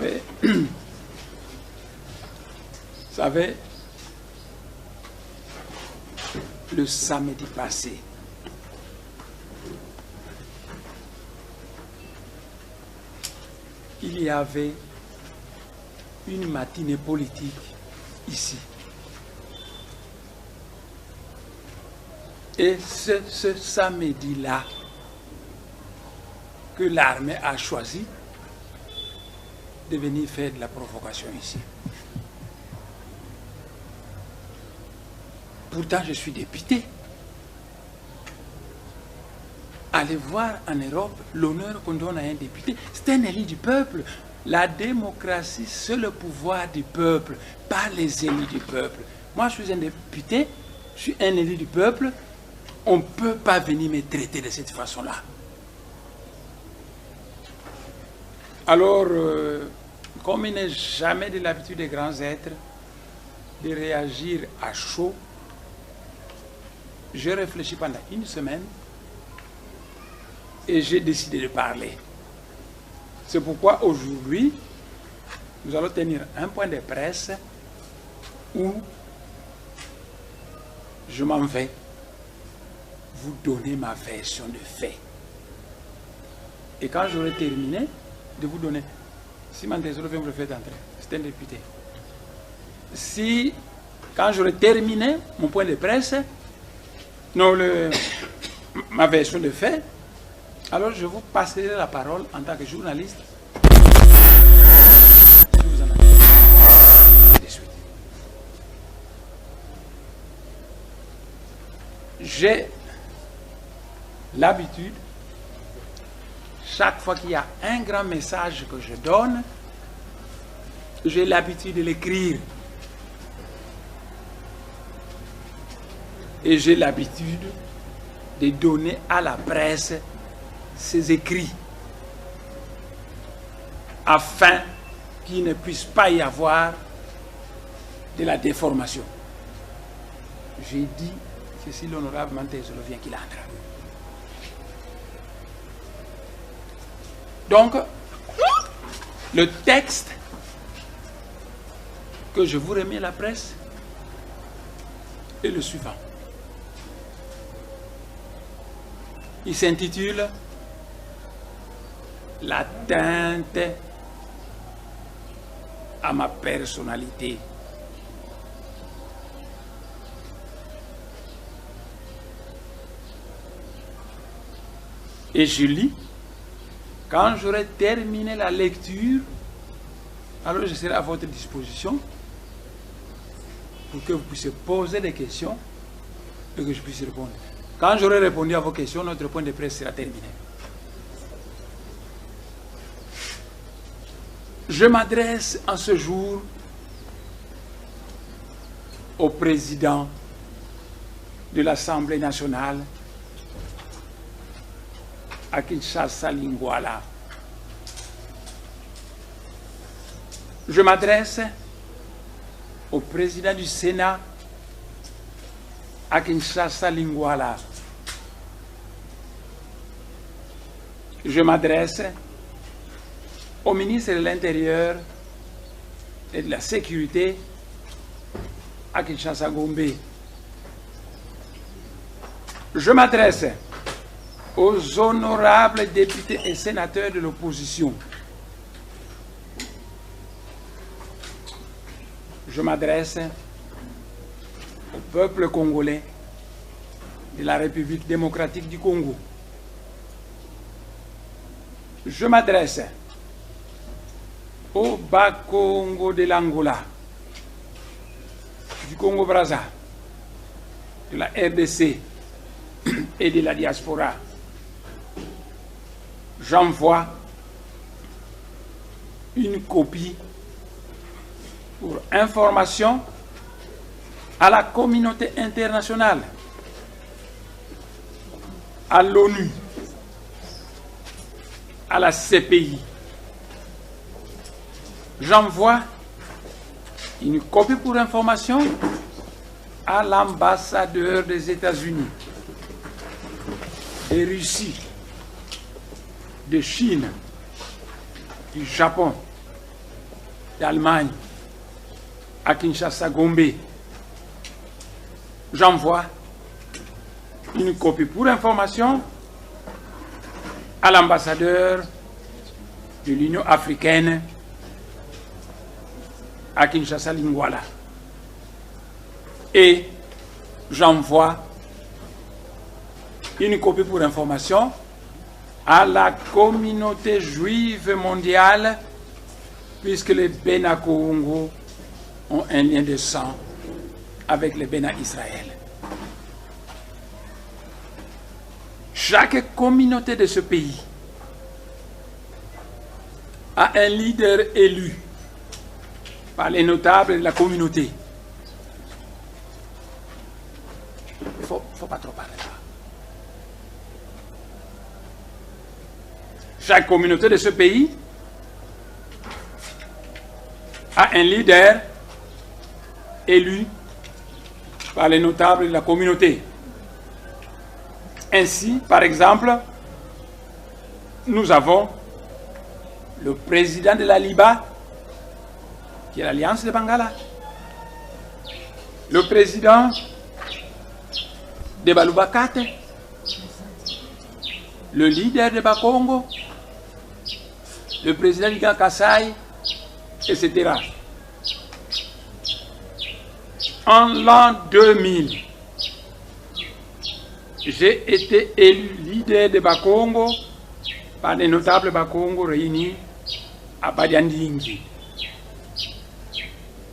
Savez, savez, le samedi passé, il y avait une matinée politique ici. Et c'est ce samedi-là que l'armée a choisi de venir faire de la provocation ici. Pourtant, je suis député. Allez voir en Europe l'honneur qu'on donne à un député. C'est un élu du peuple. La démocratie, c'est le pouvoir du peuple, pas les élus du peuple. Moi, je suis un député, je suis un élu du peuple. On ne peut pas venir me traiter de cette façon-là. Alors, comme il n'est jamais de l'habitude des grands êtres de réagir à chaud, j'ai réfléchi pendant une semaine et j'ai décidé de parler. C'est pourquoi aujourd'hui, nous allons tenir un point de presse où je m'en vais vous donner ma version de fait. Et quand j'aurai terminé de vous donner, si Mantezolo vient vous le faire entrer, c'est un député. Si, quand j'aurai terminé mon point de presse, non, le, ma version de fait, alors je vous passerai la parole en tant que journaliste. Si vous en avez de suite. J'ai l'habitude, chaque fois qu'il y a un grand message que je donne, j'ai l'habitude de l'écrire. Et j'ai l'habitude de donner à la presse ses écrits afin qu'il ne puisse pas y avoir de la déformation. J'ai dit, c'est si l'honorable Mantezolo vient qu'il entre. Donc, le texte que je vous remets à la presse est le suivant. Il s'intitule L'atteinte à ma personnalité. Et je lis. Quand j'aurai terminé la lecture, alors je serai à votre disposition pour que vous puissiez poser des questions et que je puisse répondre. Quand j'aurai répondu à vos questions, notre point de presse sera terminé. Je m'adresse en ce jour au président de l'Assemblée nationale, à Kinshasa Lingwala. Je m'adresse au président du Sénat, à Kinshasa Lingwala. Je m'adresse au ministre de l'Intérieur et de la Sécurité, à Kinshasa Gombe. Je m'adresse aux honorables députés et sénateurs de l'opposition. Je m'adresse au peuple congolais de la République démocratique du Congo. Je m'adresse au Bas-Congo de l'Angola, du Congo-Brazza, de la RDC et de la diaspora. J'envoie une copie pour information à la communauté internationale, à l'ONU, à la CPI. J'envoie une copie pour information à l'ambassadeur des États-Unis, de Russie, de Chine, du Japon, d'Allemagne à Kinshasa Gombe. J'envoie une copie pour information à l'ambassadeur de l'Union africaine à Kinshasa Lingwala. Et j'envoie une copie pour information à la communauté juive mondiale, puisque les Bena Congo ont un lien de sang avec les Bena Israël. Chaque communauté de ce pays a un leader élu par les notables de la communauté. Il ne faut, faut pas trop parler là. Chaque communauté de ce pays a un leader élu par les notables de la communauté. Ainsi, par exemple, nous avons le président de la LIBA, qui est l'Alliance de Bangala, le président de Balubakate, le leader de Bakongo, le président du Grand Kassai, etc. En l'an 2000, j'ai été élu leader de Bakongo par des notables Bakongo réunis à Badiandingi.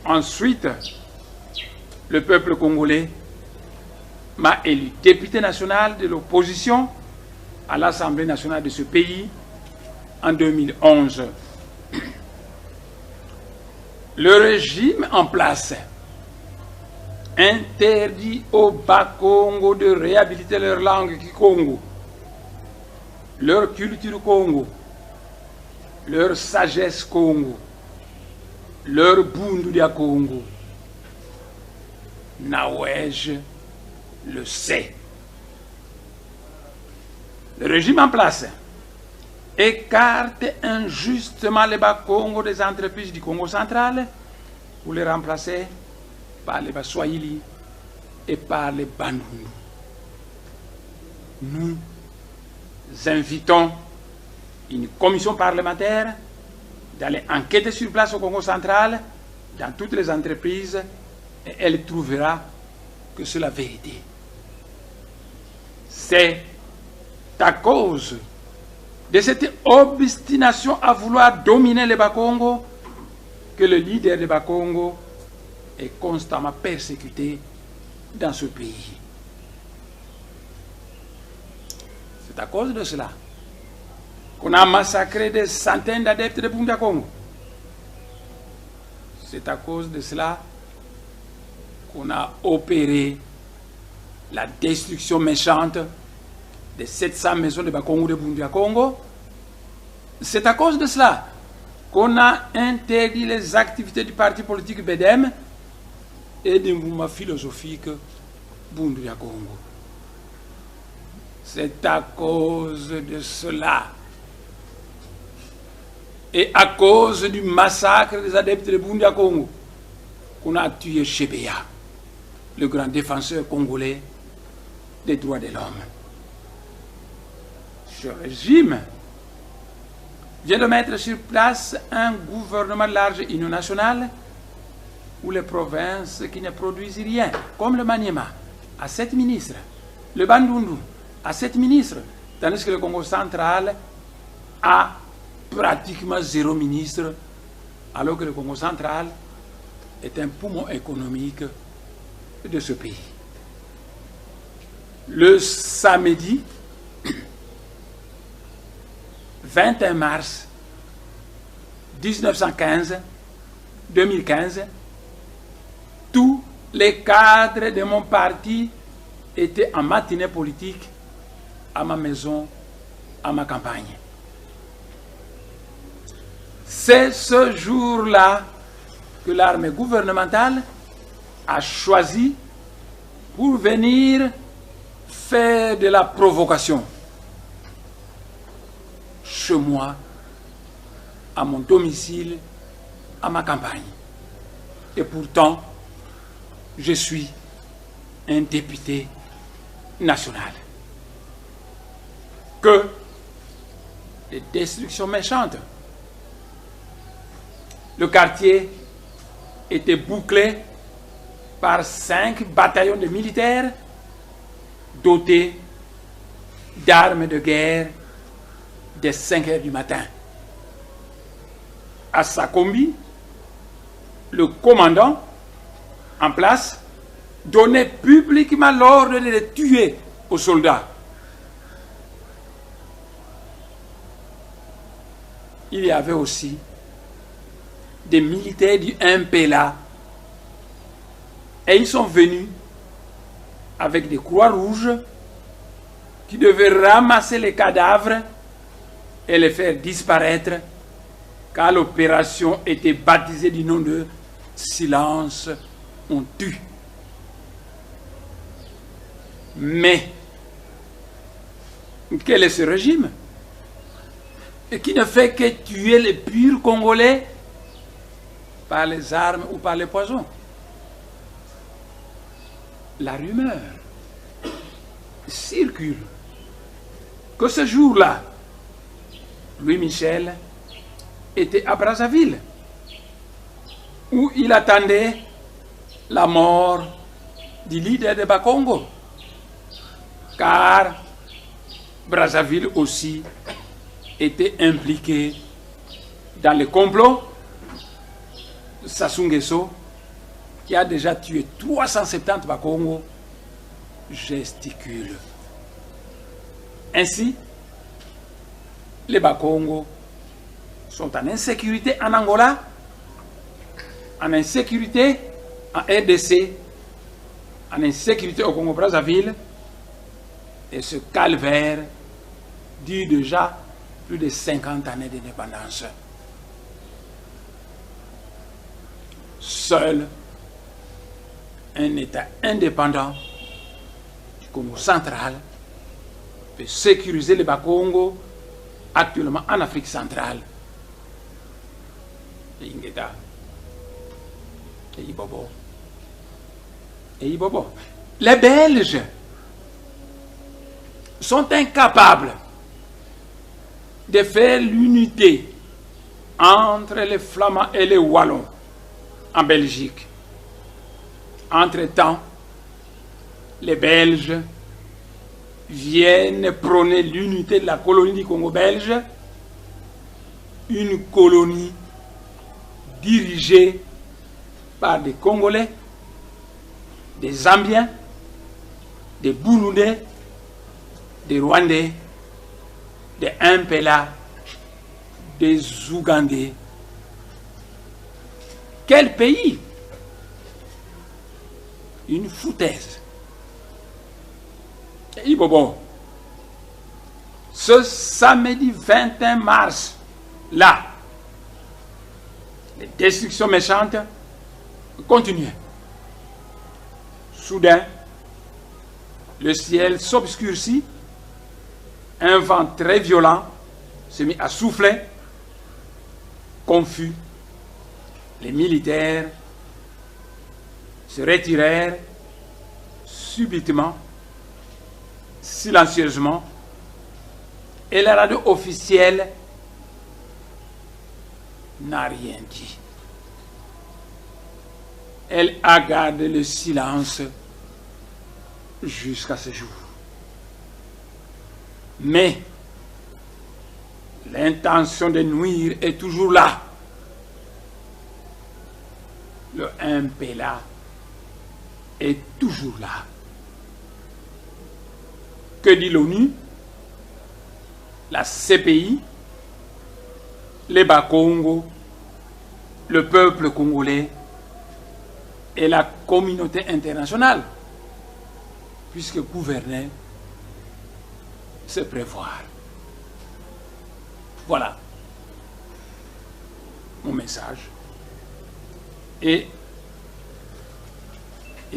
Ensuite, le peuple congolais m'a élu député national de l'opposition à l'Assemblée nationale de ce pays en 2011. Le régime en place interdit aux Bakongo de réhabiliter leur langue Kikongo, leur culture Congo, leur sagesse Congo, leur Bundu dia Congo. Nawej le sait. Le régime en place écarte injustement les Bakongo des entreprises du Congo central pour les remplacer par les Baswahili et par les Bandundu. Nous invitons une commission parlementaire d'aller enquêter sur place au Congo central, dans toutes les entreprises, et elle trouvera que c'est la vérité. C'est à cause de cette obstination à vouloir dominer les Bakongo que le leader des Bakongo est constamment persécuté dans ce pays. C'est à cause de cela qu'on a massacré des centaines d'adeptes de Bunda Congo. C'est à cause de cela qu'on a opéré la destruction méchante des 700 maisons de Bakongo de Bunda Congo. C'est à cause de cela qu'on a interdit les activités du parti politique BDM et du mouvement philosophique Bundu ya Congo. C'est à cause de cela et à cause du massacre des adeptes de Bundu ya Congo qu'on a tué Chebeya, le grand défenseur congolais des droits de l'homme. Ce régime vient de mettre sur place un gouvernement large union nationale où les provinces qui ne produisent rien, comme le Maniema, a 7 ministres, le Bandundu a 7 ministres, tandis que le Congo central a pratiquement 0 ministre, alors que le Congo central est un poumon économique de ce pays. Le samedi 21 mars 1915, 2015, tous les cadres de mon parti étaient en matinée politique à ma maison, à ma campagne. C'est ce jour-là que l'armée gouvernementale a choisi pour venir faire de la provocation chez moi, à mon domicile, à ma campagne. Et pourtant, je suis un député national. Que des destructions méchantes. Le quartier était bouclé par 5 bataillons de militaires dotés d'armes de guerre dès 5 heures du matin. À Sakombi, le commandant en place donnait publiquement l'ordre de les tuer aux soldats. Il y avait aussi des militaires du MPLA et ils sont venus avec des croix rouges qui devaient ramasser les cadavres et les faire disparaître, car l'opération était baptisée du nom de Silence, on tue. Mais quel est ce régime et qui ne fait que tuer les purs Congolais par les armes ou par les poisons? La rumeur circule que ce jour-là, Louis Michel était à Brazzaville, où il attendait la mort du leader de Bakongo, car Brazzaville aussi était impliqué dans le complot Sassou Nguesso, qui a déjà tué 370 Bakongo, gesticule. Ainsi, les Bakongo sont en insécurité en Angola, en insécurité en RDC, en insécurité au Congo-Brazzaville, et ce calvaire dure déjà plus de 50 années d'indépendance. Seul un État indépendant du Congo central peut sécuriser les Bakongo actuellement en Afrique centrale. Et Ingeta, et Ibobo, et Ibobo. Les Belges sont incapables de faire l'unité entre les Flamands et les Wallons en Belgique. Entre-temps, les Belges viennent prôner l'unité de la colonie du Congo belge, une colonie dirigée par des Congolais, des Zambiens, des Burundais, des Rwandais, des Mpela, des Ougandais. Quel pays? Une foutaise. Et bon, ce samedi 21 mars, là, les destructions méchantes continuaient. Soudain, le ciel s'obscurcit, un vent très violent se mit à souffler. Confus, les militaires se retirèrent subitement, silencieusement, et la radio officielle n'a rien dit. Elle a gardé le silence jusqu'à ce jour. Mais l'intention de nuire est toujours là. Le MPLA est toujours là. Que dit l'ONU? La CPI, les Bakongo, le peuple congolais et la communauté internationale, puisque gouverner, c'est prévoir. Voilà mon message. Et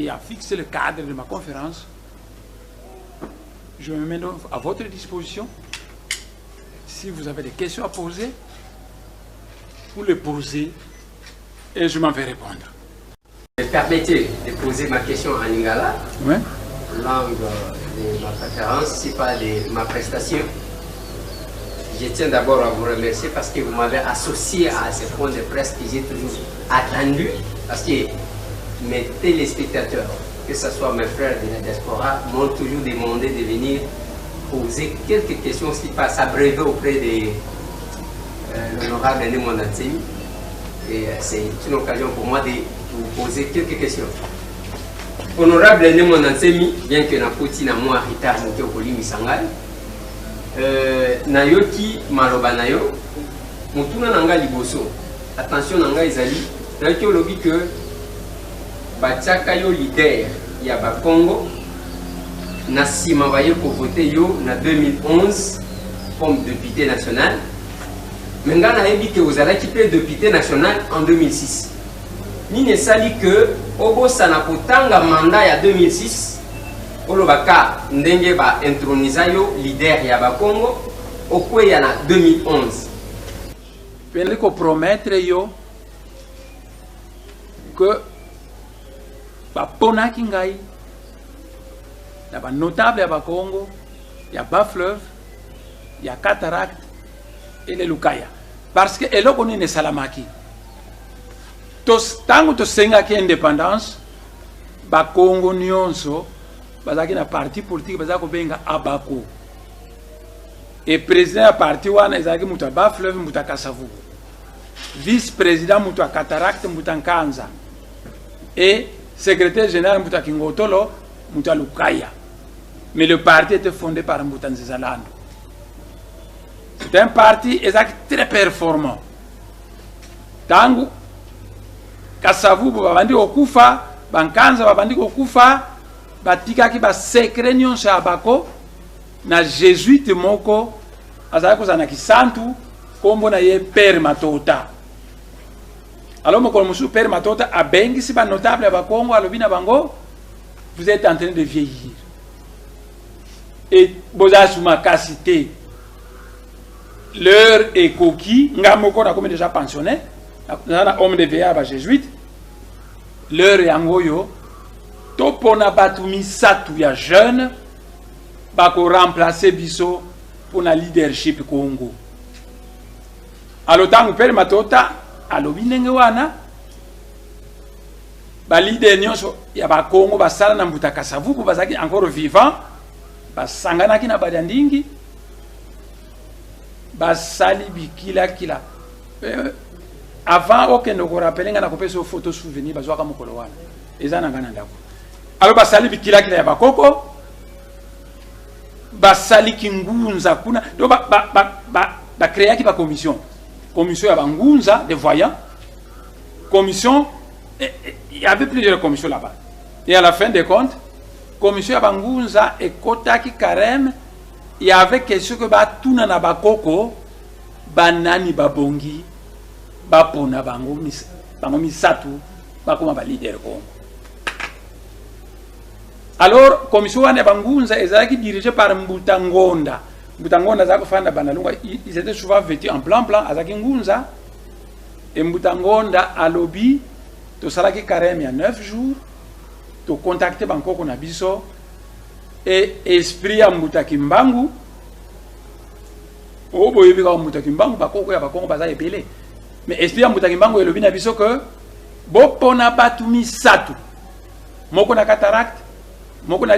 à fixer le cadre de ma conférence, je me mets donc à votre disposition. Si vous avez des questions à poser, vous les posez Et je m'en vais répondre. Permettez de poser ma question en lingala, Ouais. Langue de ma préférence, c'est pas de ma prestation. Je tiens d'abord à vous remercier parce que vous m'avez associé à ce point de presse que j'ai toujours attendu, parce que mes téléspectateurs, que ce soit mes frères de la diaspora, m'ont toujours demandé de venir poser quelques questions qui passent à brevet auprès de l'honorable Ne Muanda Nsemi. Et c'est une occasion pour moi de vous poser quelques questions. Honorable Ne Muanda Nsemi, bien que nakoti na mwa retard moke, okolimbisa ngai. Nayoki maloba na yo. Motuna na ngai liboso, attention na ngai ezali, nayoki olobi ke batiaka yo leader ya Bakongo, na nsima baye kovote yo na 2011 comme député national. Me ngai nayebi ke ozalaki mpe député national en 2006. Nini esali ke obosana kotanga mandat ya 2006, olobaka ndenge baintroniza yo leader ya Bakongo, okweya na 2011? Mpe kopromettre yo que baponaki ngai na banotable ya Bakongo ya Bas-Fleuve, ya Cataracte et le Lukaya, parce que eloko nini esalamaki? Ntango tosengaki indépendance, Bakongo nyonso bazalaki na parti politique bazalaki kobenga Abako. E président ya parti wana ezalaki moto ya Bas-Fleuve, moto ya Kasavubu, vice président moto ya Cataracte, moto ya Nkanza, et secrétaire général moto ya Kingotolo, moto ya Lukaya. Mais le parti était fondé par Mbuta Nzezalando. C'est un parti ezalaki très performant. Ntango Kasavubu babandi kokufa, Bankanza babandi kokufa, batikaki basecret nyonso ya Bako na jésuite moko azalaki kozala na Kisantu, nkombo na ye Père Matota. Alors mokolo mosusu, Père Matota abengisi banotable ya Bakongo, alobi na bango: "Vous êtes en train de vieillir et bozala su makasi te. L'heure ekoki, nga moko nakomi déjà pensionné, naza na home de vieillard ya bajésuite. L'heure yango oyo topona bato misato ya jeune bakoremplace biso mpona leadership Congo." Alo ntango Pere Matota alobi ndenge wana, baleader nyonso ya Bakongo basala na Mbuta Kasavubu bazalaki encore vivant, basanganaki na Badiandingi, basali bikilakila. Avant okende korappeler ngai, nakopesa yo photo souvenir bazwaka mokolo wana, eza na ngai na ndako. Alo basali bikilakila ya bakoko, basaliki ngunza kuna. Donc bacréaki ba bacommission, commission ya bangunza, des voyants, commission, il y avait plusieurs commissions là-bas. Et à la fin des comptes, commission ya bangunza ekotaki carême. Il y avait question que batuna na bakoko banani babongi bapona bango, bango misato bakoma baleader Congo. Alors commission wana ya bangunza ezalaki dirigé par Mbuta Ngonda. Mbuta Ngonda azalaki kofanda Bandalungwa. Ils étaient souvent vêtus en blanc blanc, azalaki ngunza. E Mbuta Ngonda alobi: "Tosalaki carême ya 9 jours, tocontacte bankoko na biso e esprit ya Mbuta Kimbangu." Oyo boyebi kaka Mbuta Kimbangu, bakoko ya Bakongo baza ebele, mais esprit ya Mbuta Kimbangu elobi na biso ke bopona bato misato, moko na Cataracte, moko na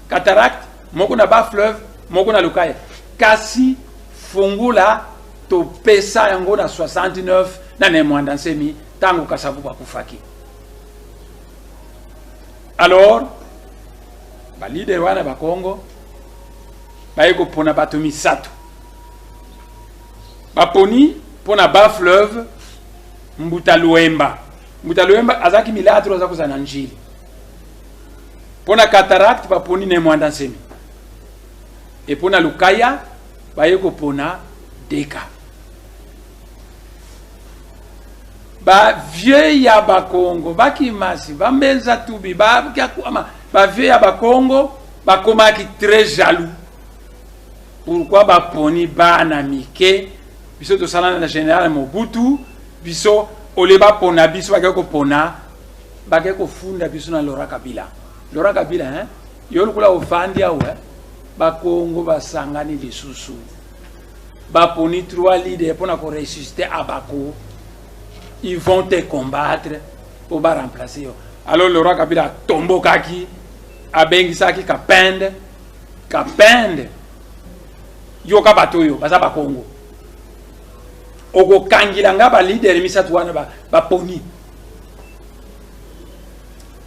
Cataracte, moko na Bas-Fleuve, moko na Lukaya. Kasi fungula topesa yango na 69 na Ne Muanda Nsemi, ntango Kasavubu akufaki. Alors baleader wana Bakongo baye kopona bato misato. Baponi mpo na Bas-Fleuve Mbuta Luemba. Mbuta Luemba azalaki milâtre, aza kozala na Njili. Mpo na Cataracte baponi Ne Muanda Nsemi, e mpo na Lukaya baye kopona Deka. Bavieux ya Bakongo, bakimasi, bambenza tubi, bavieux ya Bakongo bakomaki très jaloux. Pourquoi baponi bana mike? Biso tosalana na général Mobutu, biso Ole bapona biso, bake kopona, bake kofunda biso na Laurent Kabila. Laurent Kabila, hein? Yo lokola ofandi awa, Bakongo basangani lisusu, baponi trois leaders mpona koressusciter Abako. Ils vont te combattre mpo baremplacer yo. Alors Laurent Kabila atombokaki, abengisaki Kapende. Kapende, yoka, bato oyo baza Bakongo, okokangila nga baleader misato wana baponi.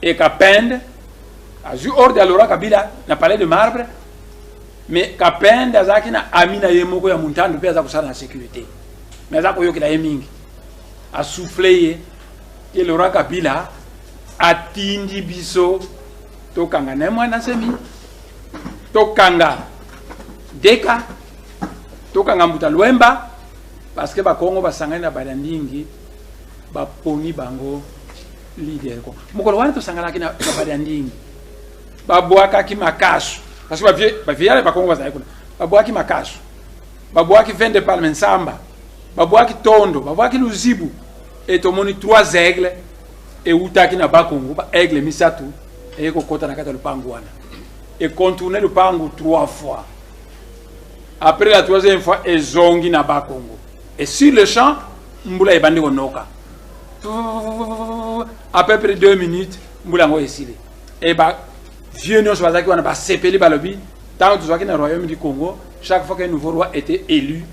E Kapende azwi ordre ya Laurent Kabila na Palais de Marbre. Mais Kapende azalaki na ami na ye moko ya Montando, mpe aza kosala na sécurité, mais aza koyokela ye mingi. Asouffler ye ke Laurent Kabila atindi biso tokanga na Mwana Nsemi, tokanga Deka, tokanga Mbuta Lwemba, parce que Bakongo basangani na Badiandingi, baponi bango leader. Ko mokolo wana tosanganaki na Badiandingi, babwakaki makasu, parce que bavieillards Bakongo bazalaki kuna. Babwaki makasu, babwaki vin de palme, nsamba, babwaki tondo, babwaki luzibu. E tomoni trois aigles eutaki na Bakongo, baaigle misato eye kokɔta na kati ya lupangu wana, econtourner lupangu trois fois. Après la troisième fois, ezongi na Bakongo. Et sur le champ, mbula ebandi konoka. À peu près 2 minutes, mbula yango esili. E ba vieux nyonso bazalaki wana basepeli, balobi ntango tozalaki na royaume du Congo, chaque fois qu'un nouveau roi était élu,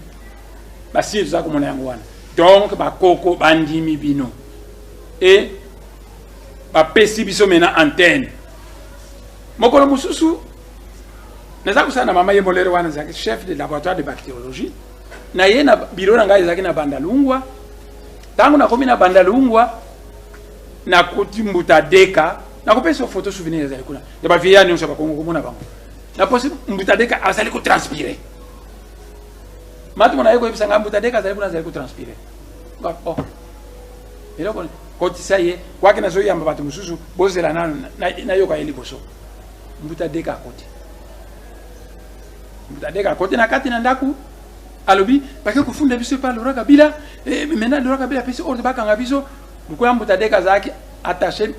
basili tozalaki komona yango wana. Donc bakoko bandimi bino e bapesi biso mena antenne. Mokolo mosusu naza kosala na mama ye molere wana, ezalaki chef de laboratoire de bactériologie na ye na biro na ngai, ezalaki na Bandalungwa. Ntango nakomi na Bandalungwa, nakuti Mbuta Deka. Nakopesa photo souvenir, ezali kuna ya bavieillards nyonso ya Bakongo komona bango. Naposi Mbuta Deka azali kotranspirer. Matumo naye koyebisa ngai, Mbuta Deka azali kuna, azali kotranspirer. Oh, eloko kotisa ye kwaki, nazoyamba bato mosusu, bozela nano nayoka ye liboso. Mbuta Deka akoti, Mbuta Deka akoti na kati na ndako, alobi bake kofunda biso epa Laurent Kabila. Maintenant Laurent Kabila apesi ordre bakanga biso. Lokola Mbuta Deka azalaki attaché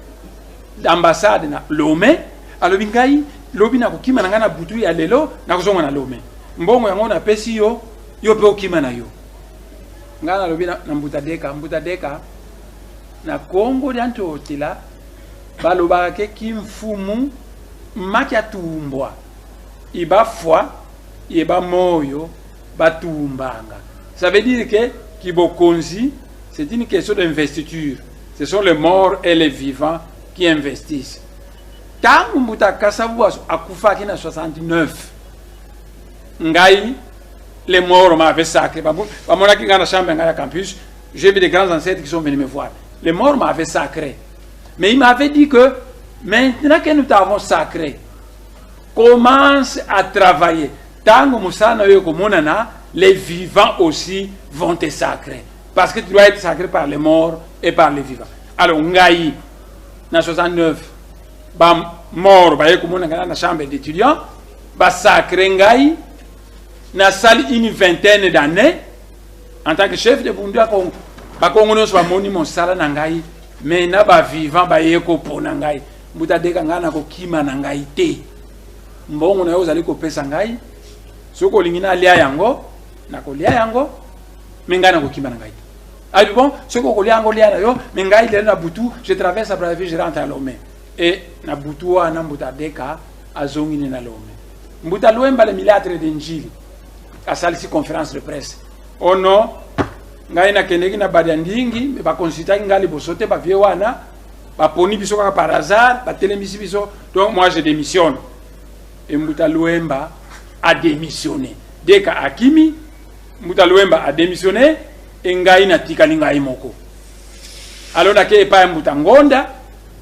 d'ambassade na Lomé, alobi ngai lobi nakokima na ngai na butu ya lelo, nakozonga na Lomé. Mbongo yango napesi yo, yo mpe okima na yo. Ngai nalobi na Mbuta Deka: Mbuta Deka, na Kongo dia Ntotila balobaka ke kimfumu maki atumbwa ibafwa yeba moyo batumbanga. Ça veut dire que kibokonzi, c'est une question d'investiture, ce sont les morts et les vivants qui investissent. Ntango Mbuta Kasavubu akufaki na 69, ngai, les morts m'avaient sacré. Bamonaki ngai na chambre ngai ya campus. J'ai vu des grands ancêtres qui sont venus me voir. Les morts m'avaient sacré, mais ils m'avaient dit que maintenant que nous t'avons sacré, commence à travailler. Ntango mosala na yo ekomonana, les vivants aussi vont te sacrer, parce que tu dois être sacré par les morts et par les vivants. Alors ngai na 69, bamort baye komona ngai na chambre d'étudiant, basacrer ngai. Nasali une vingtaine d'années en tant que chef de Bundu ya Kongo. Bakongo nyonso bamoni mosala na ngai. Me na bavivant baye kopona ngai. Mbuta Deka, ngai nakokima na ngai te. Mbongo na yo ozali kopesa ngai, soki olingi nalia yango, nakolia yango, me ngai nakokima na ngai te. Abi bon, soki okolia yango, lia na yo, me ngai lelo na butu, je traverse à Brazzaville, je rentre à Lomé. E na butu wana, Mbuta Deka azongi ne na Lomé. Mbuta Lwemba, le mulâtre de Njili, asalisi conférence de presse: oh non, ngai nakendeki na Badiandingi, me baconsultaki ngai liboso te. Bavieux wana baponi biso kaka par hasard, batelemisi biso. Donc moi, je démissionne. E Mbuta Lwemba a démissionné, Deka akimi, Mbuta Lwemba a démissionné, e ngai natikali ngai moko. Alors nake epai ya Mbuta Ngonda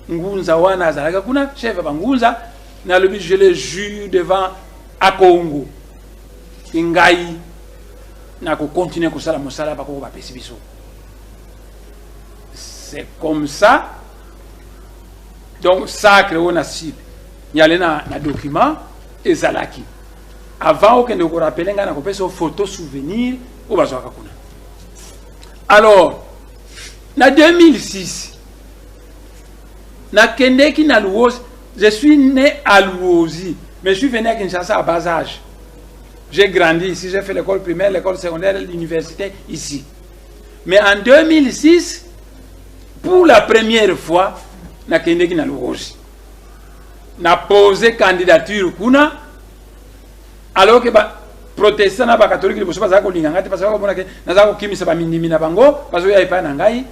Ngunza wana, azalaka kuna chef ya bangunza. Nalobi: je le jure devant Akongo ke ngai nakocontinuer kosala mosala bakoko bapesi biso. C'est comme ça. Donc sacre oyo na site yale na document ezalaki avant okende korappeler ngai, nakopesa photo souvenir oyo bazwaka kuna. Alors Na 2006, nakendeki na Luozi. Je suis né à Luozi, mais je suis venu à Kinshasa à bas âge. J'ai grandi ici, j'ai fait l'école primaire, l'école secondaire, l'université ici. Mais en 2006, pour la première fois, nakendeki na Luozi. Na posé candidature kuna, alors que ba protestant na ba catholique liboso bazalaka kolinga ngai te, parce que bakomona ke naza kokimisa bamindimi na bango bazoya epai na ngai.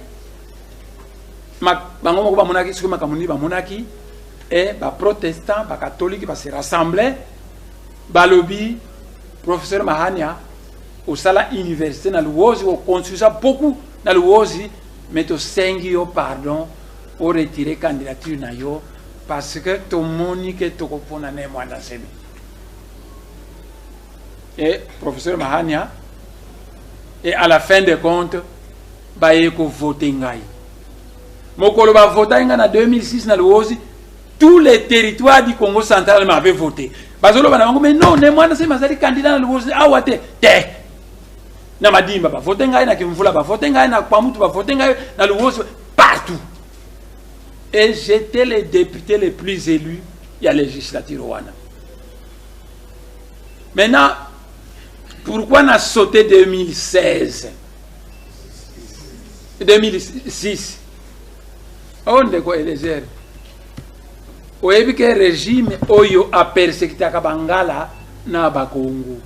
Bango moko bamonaki soki makambo nini bamonaki, e baprotestant, bacatholique base rassemble, balobi: "Professeur Mahania, osala université na Luozi, oconstruisa beaucoup na Luozi, mais tosengi yo pardon, oretire candidature na yo, parce que tomoni ke tokopona Ne Mwanda Nsemi." Et professeur Mahania, et à la fin des comptes, baye kovote ngai. Mokolo bavotaki ngai na 2006 na Luozi, tous les territoires du Congo Central m'avaient voté. Bazoloba na bango: "Mais non, Ne Mwanda Nsemi azali candidat na Luozi awa te." Te, na Madimba bavote ngai, na Kimvula bavote ngai, na Kwamutu bavote ngai, na Luozi, partout. Et j'étais le député le plus élu ya législature wana. Maintenant, pourquoi na sauté 2016, 2006? Oyo ndeko Elezer, oyebi ke régime oyo apersécutaka Bangala na Bakongo.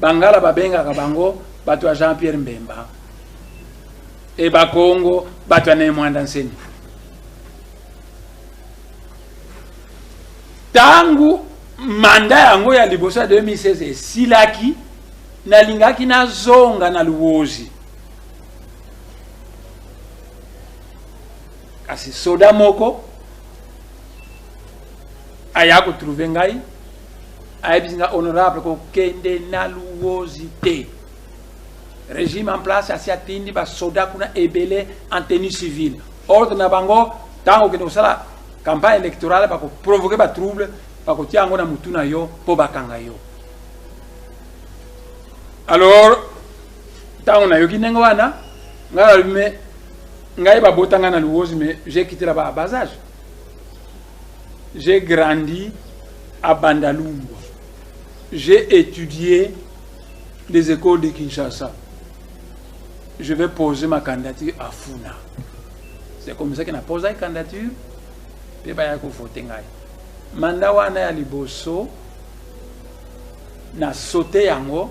Bangala babengaka bango bato ya Jean Pierre Mbemba, e Bakongo bato ya Ne Mwanda Nsemi. Ntango mandat yango ya liboso ya 2016 esilaki, nalingaki nazonga na Luozi, kasi soda moko aya kotrouve ngai, ayebisi nga: "Honorable, kokende na Luozi te. Régime en place asi atindi basoda kuna ebele en tenue civile. Ordre na bango, ntango okende kosala campagne électorale, bakoprovoke batrouble, bakotia yango na mutu na yo mpo bakanga yo." Alors ntango nayoki ndenge wana, ngai nalobi: "Me ngai babota ngai na Luozi, mais j'ai quitté là-bas à bas âge. J'ai grandi à Bandalungwa, j'ai étudié des écoles de Kinshasa, je vais poser ma candidature à Funa." C'est comme ça que na posé candidature mpe baya kovote ngai. Mandat wana ya liboso, na sote yango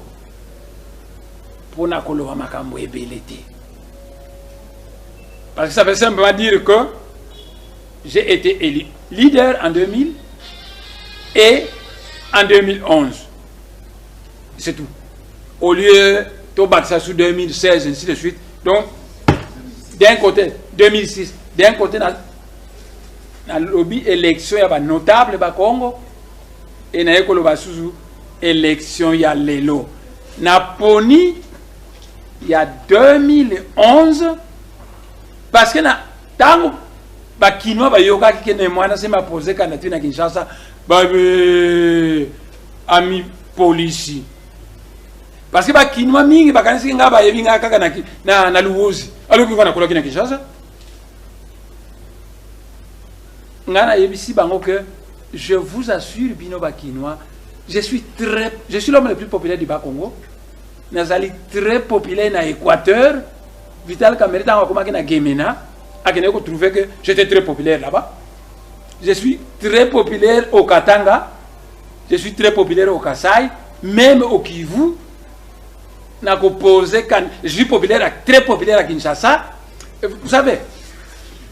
mpona koloba makambo ebele te, parce que ça veut simplement dire que j'ai été élu leader en 2000 et en 2011, c'est tout, au lieu tobakisa sous 2016, ainsi de suite. Donc d'un côté 2006, d'un côté na nalobi élection ya banotable Bakongo, e naye koloba susu élection ya lelo, naponi ya 2011, parce que na ntango Bakinois bayokaki ke Ne Mwanda Nsemi apose candidature na Kinshasa, babe ami polisi, parce que Bakinois mingi bakanisiki ngai, bayebi ngai kaka na Luozi, aloki nga nakolaki na Kinshasa. Ngai nayebisi bango que je vous assure, bino Bakinois, je suis l'homme le plus populaire du Bas-Congo. Nazali très populaire na Équateur. Vital Kamerhe, ntango akomaki na Gemena, akendeki kotrouve que j'étais très populaire là-bas. Je suis très populaire au Katanga, je suis très populaire au Kasai, même au Kivu. Nakopose, je suis populaire, très populaire à Kinshasa. Vous savez,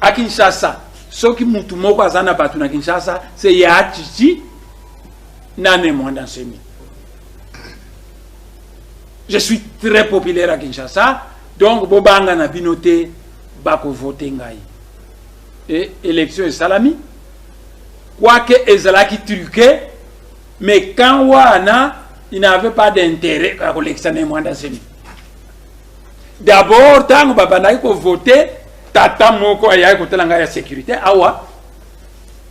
à Kinshasa, soki mutu moko aza na bato na Kinshasa, c'est ya Tshitshi na Ne Mwanda Nsemi. Je suis très populaire à Kinshasa, donc bobanga na bino te, bakovote ngai. E élection esalami, quoique ezalaki truqué, mais quand wana il n'avait pas d'intérêt ya kolekisa Ne Mwanda Nsemi. D'abord, ntango babandaki kovote, tata moko ayaki kotala ngai ya sécurité awa,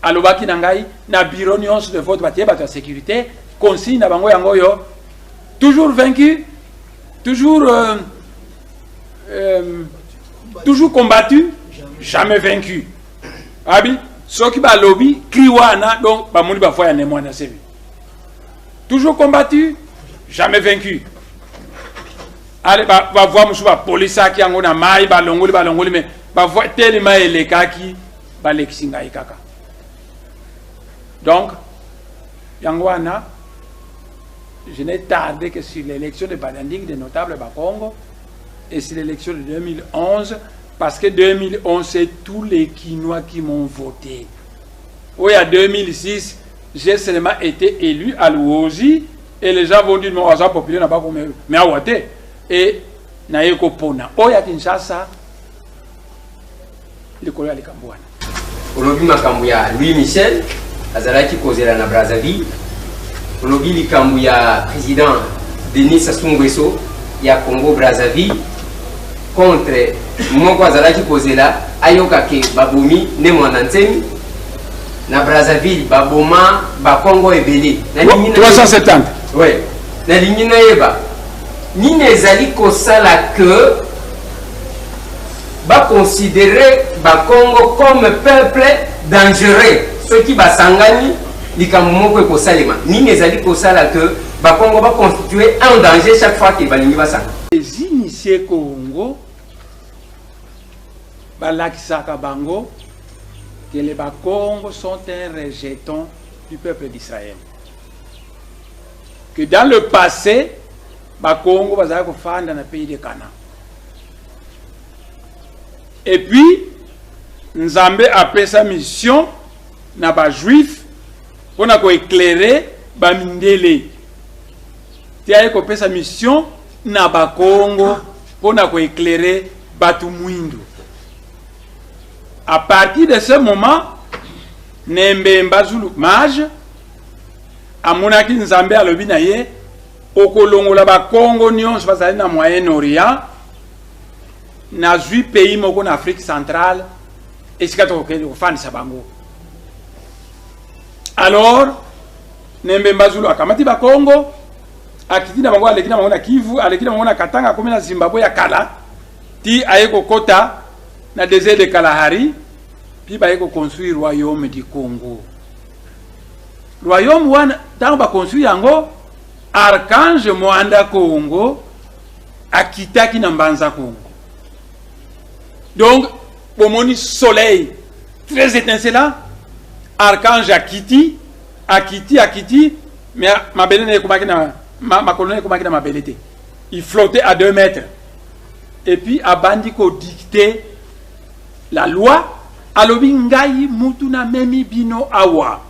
alobaki na ngai: "Na bureau nyonso de vote, batie bato ya sécurité, consigne na bango yango oyo: toujours vaincu, toujours." Toujours combattu, jamais vaincu. Abi soki balobi cri wana, donc bamoni bavoix ya Ne Muanda Nsemi. Toujours combattu, jamais vaincu. Ale bavoix mosusu bapolisaki yango na mai, balongoli balongoli, mais bavoix telema elekaki, balekisi ngai kaka. Donc yango wana, je n'ai tardé que sur l'élection de Badanding des notables Bakongo et sur l'élection de 2011, parce que 2011, c'est tous les Kinois qui m'ont voté. Oui, à 2006, j'ai seulement été élu à Luozi et les gens vont dire, mais aza populaire na bako, mais awa te. Et naye kopona oyo ya Kinshasa likolo ya likambo wana. Olobi makambo ya Louis Michel azalaki kozela na Brazzaville, olobi likambo ya président Denis Sassou Nguesso ya Congo Brazzaville contre moko azalaki kozela ayoka ke babomi Ne Muanda Nsemi na Brazzaville, baboma Bakongo ebele. 370. Ouais, nalingi nayeba nini ezali kosala ke baconsidérer Bakongo comme peuple dangereux. Soki basangani, likambo moko ekosalema. Nini ezali kosala ke Bakongo baconstitue un danger chaque fois ke balingi basanga? Les initiés Congo balakisaka bango que les Bakongo sont un rejeton du peuple d'Israël, que dans le passé Bakongo bazalaki kofanda na pays de Canaan et puis Nzambe apesa mission na Bajuif mpona koéclairer bamindele te, aye kopesa mission na Bakongo mpona koéclairer bato mwindu. À partir de ce moment, Nembemba Zulu mage amonaki Nzambe alobi na ye: okolongola Bakongo nyonso bazali na Moyen Orient, nazwi pays moko na Afrique centrale esika tokokende kofandisa bango. Alors Nembemba Zulu akamati Bakongo, akiti na bango, aleki na bango na Kivu, aleki na bango na Katanga, akomi na Zimbabwe ya kala, ti aye kokota na désert de Kalahari, mpi baye koconstruire royaume du Congo. Royaume wana, ntango baconstruire yango, archange Mwanda Congo akitaki na Mbanza Congo. Donc bomoni soleil très étincelant, archange akiti, akiti, akiti, mais mabele na ekomaki na makolo na ekomaki na mabele te, il flottait à 2 mètres. Et puis abandi kodicter la loi, alobi: ngai mutu namemi bino awa,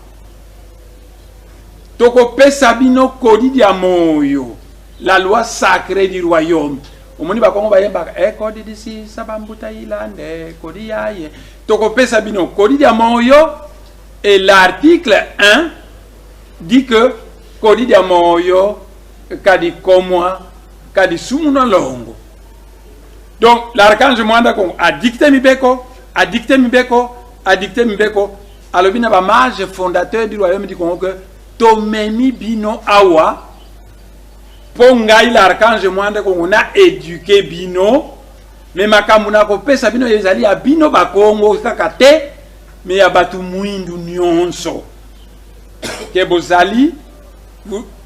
tokopesa bino kodi ya moyo, la loi sacrée du royaume. Omoni Bakongo bayembaka ekodi disisa bambuta ilande kodi yaye, tokopesa bino kodi ya moyo. Et l'article 1 dit que kodi ya moyo kadi komwa kadi sumuna longo. Donc l'archange Mwanda Kongo a dicté mibeko, a dicté mibeko, a dicté mibeko, alobi na bamage fondateur du royaume du Congo que tomemi bino awa mpo ngai l'archange Mwanda Kongo na éduquer bino, mais makambo na kopesa bino ezali ya bino Bakongo kaka te, mais ya bato mwindu nyonso ke bozali.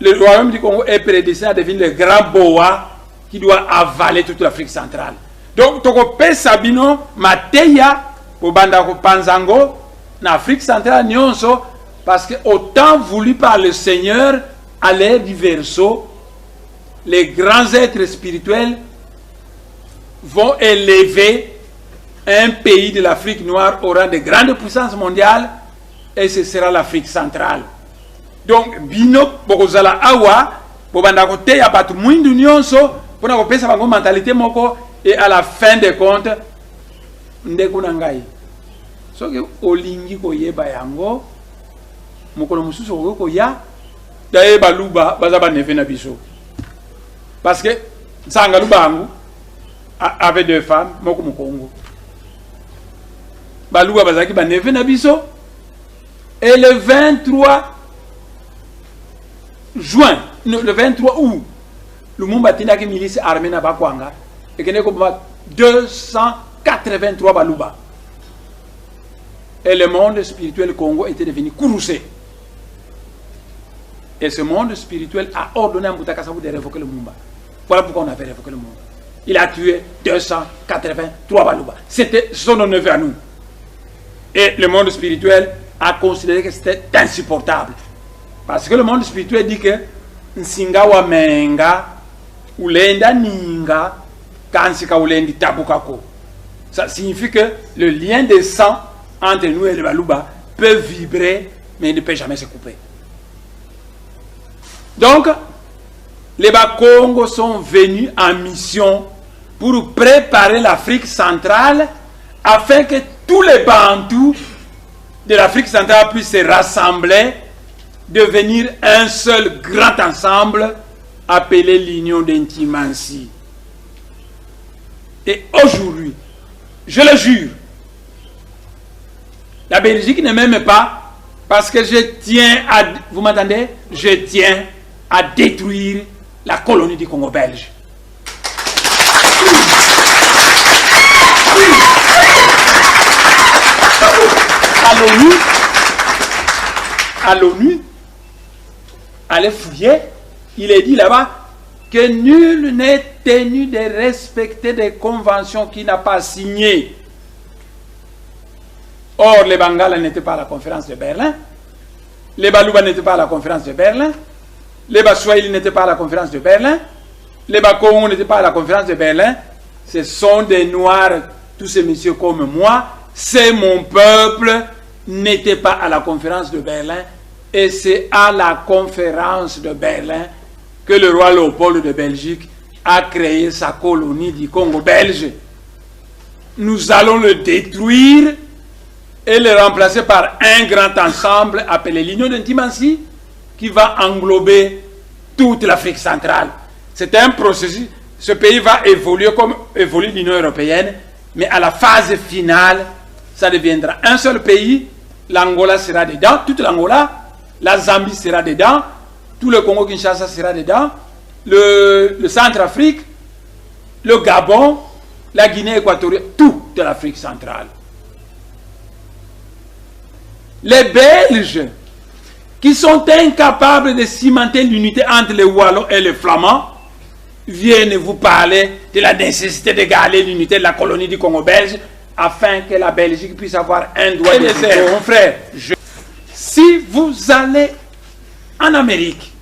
Le royaume du Congo est prédestiné à devenir le grand boa qui doit avaler toute l'Afrique centrale. Donc tokopesa bino mateya, kobanda kopanza yango na Afrique centrale nyonso, parce que au temps voulu par le Seigneur, à l'ère du Verseau, les grands êtres spirituels vont élever un pays de l'Afrique noire au rang de grande puissance mondiale et ce sera l'Afrique centrale. Donc bino bokozala awa, bobanda koteya bato mwindu nyonso mpona kopesa bango mentalité moko. Et à la fin des comptes, ndeko na ngai, soki olingi koyeba yango, mokolo mosusu okoki koya. Daye Baluba baza baneveux na biso, parce que Nsanga Lubangu avait deux femmes, moko Mokongo. Baluba bazalaki baneveux na biso. Et le 23 juin, le 23 août, Lumumba atindaki milice armée na Bakwanga ekende koboma. 283 Baluba. Et le monde spirituel Congo était devenu courroucé. Et ce monde spirituel a ordonné à Mbuta Kasavubu de révoquer Lumumba. Voilà pourquoi on avait révoqué Lumumba. Il a tué 283 Baluba. C'était son neveu à nous. Et le monde spirituel a considéré que c'était insupportable. Parce que le monde spirituel dit que Nsinga wa menga, ulenda ninga, kansika ulendi tabukako. Ça signifie que le lien de sang entre nous et le Baluba peut vibrer, mais il ne peut jamais se couper. Donc, les Bakongo sont venus en mission pour préparer l'Afrique centrale afin que tous les Bantous de l'Afrique centrale puissent se rassembler, devenir un seul grand ensemble appelé l'Union d'Intimansi. Et aujourd'hui, je le jure, la Belgique ne m'aime pas parce que je tiens à, vous m'entendez? Je tiens à détruire la colonie du Congo belge. À l'ONU, allez fouiller, il est dit là-bas que nul n'est tenu de respecter des conventions qu'il n'a pas signées. Or, les Bangala n'étaient pas à la conférence de Berlin, les Baluba n'étaient pas à la conférence de Berlin, les Baswahili n'étaient pas à la conférence de Berlin, les Bakongo n'étaient pas à la conférence de Berlin. Ce sont des Noirs, tous ces messieurs comme moi, c'est mon peuple, n'était pas à la conférence de Berlin. Et c'est à la conférence de Berlin que le roi Léopold de Belgique a créé sa colonie du Congo belge. Nous allons le détruire et le remplacer par un grand ensemble appelé l'Union d'Intimansi qui va englober toute l'Afrique centrale. C'est un processus. Ce pays va évoluer comme évolue l'Union européenne, mais à la phase finale, ça deviendra un seul pays. L'Angola sera dedans, toute l'Angola, la Zambie sera dedans, tout le Congo-Kinshasa sera dedans, le Centrafrique, le Gabon, la Guinée équatoriale, toute l'Afrique centrale. Les Belges, qui sont incapables de cimenter l'unité entre les Wallons et les Flamands, viennent vous parler de la nécessité de garder l'unité de la colonie du Congo belge afin que la Belgique puisse avoir un droit de veto. Mon frère, si vous allez en Amérique,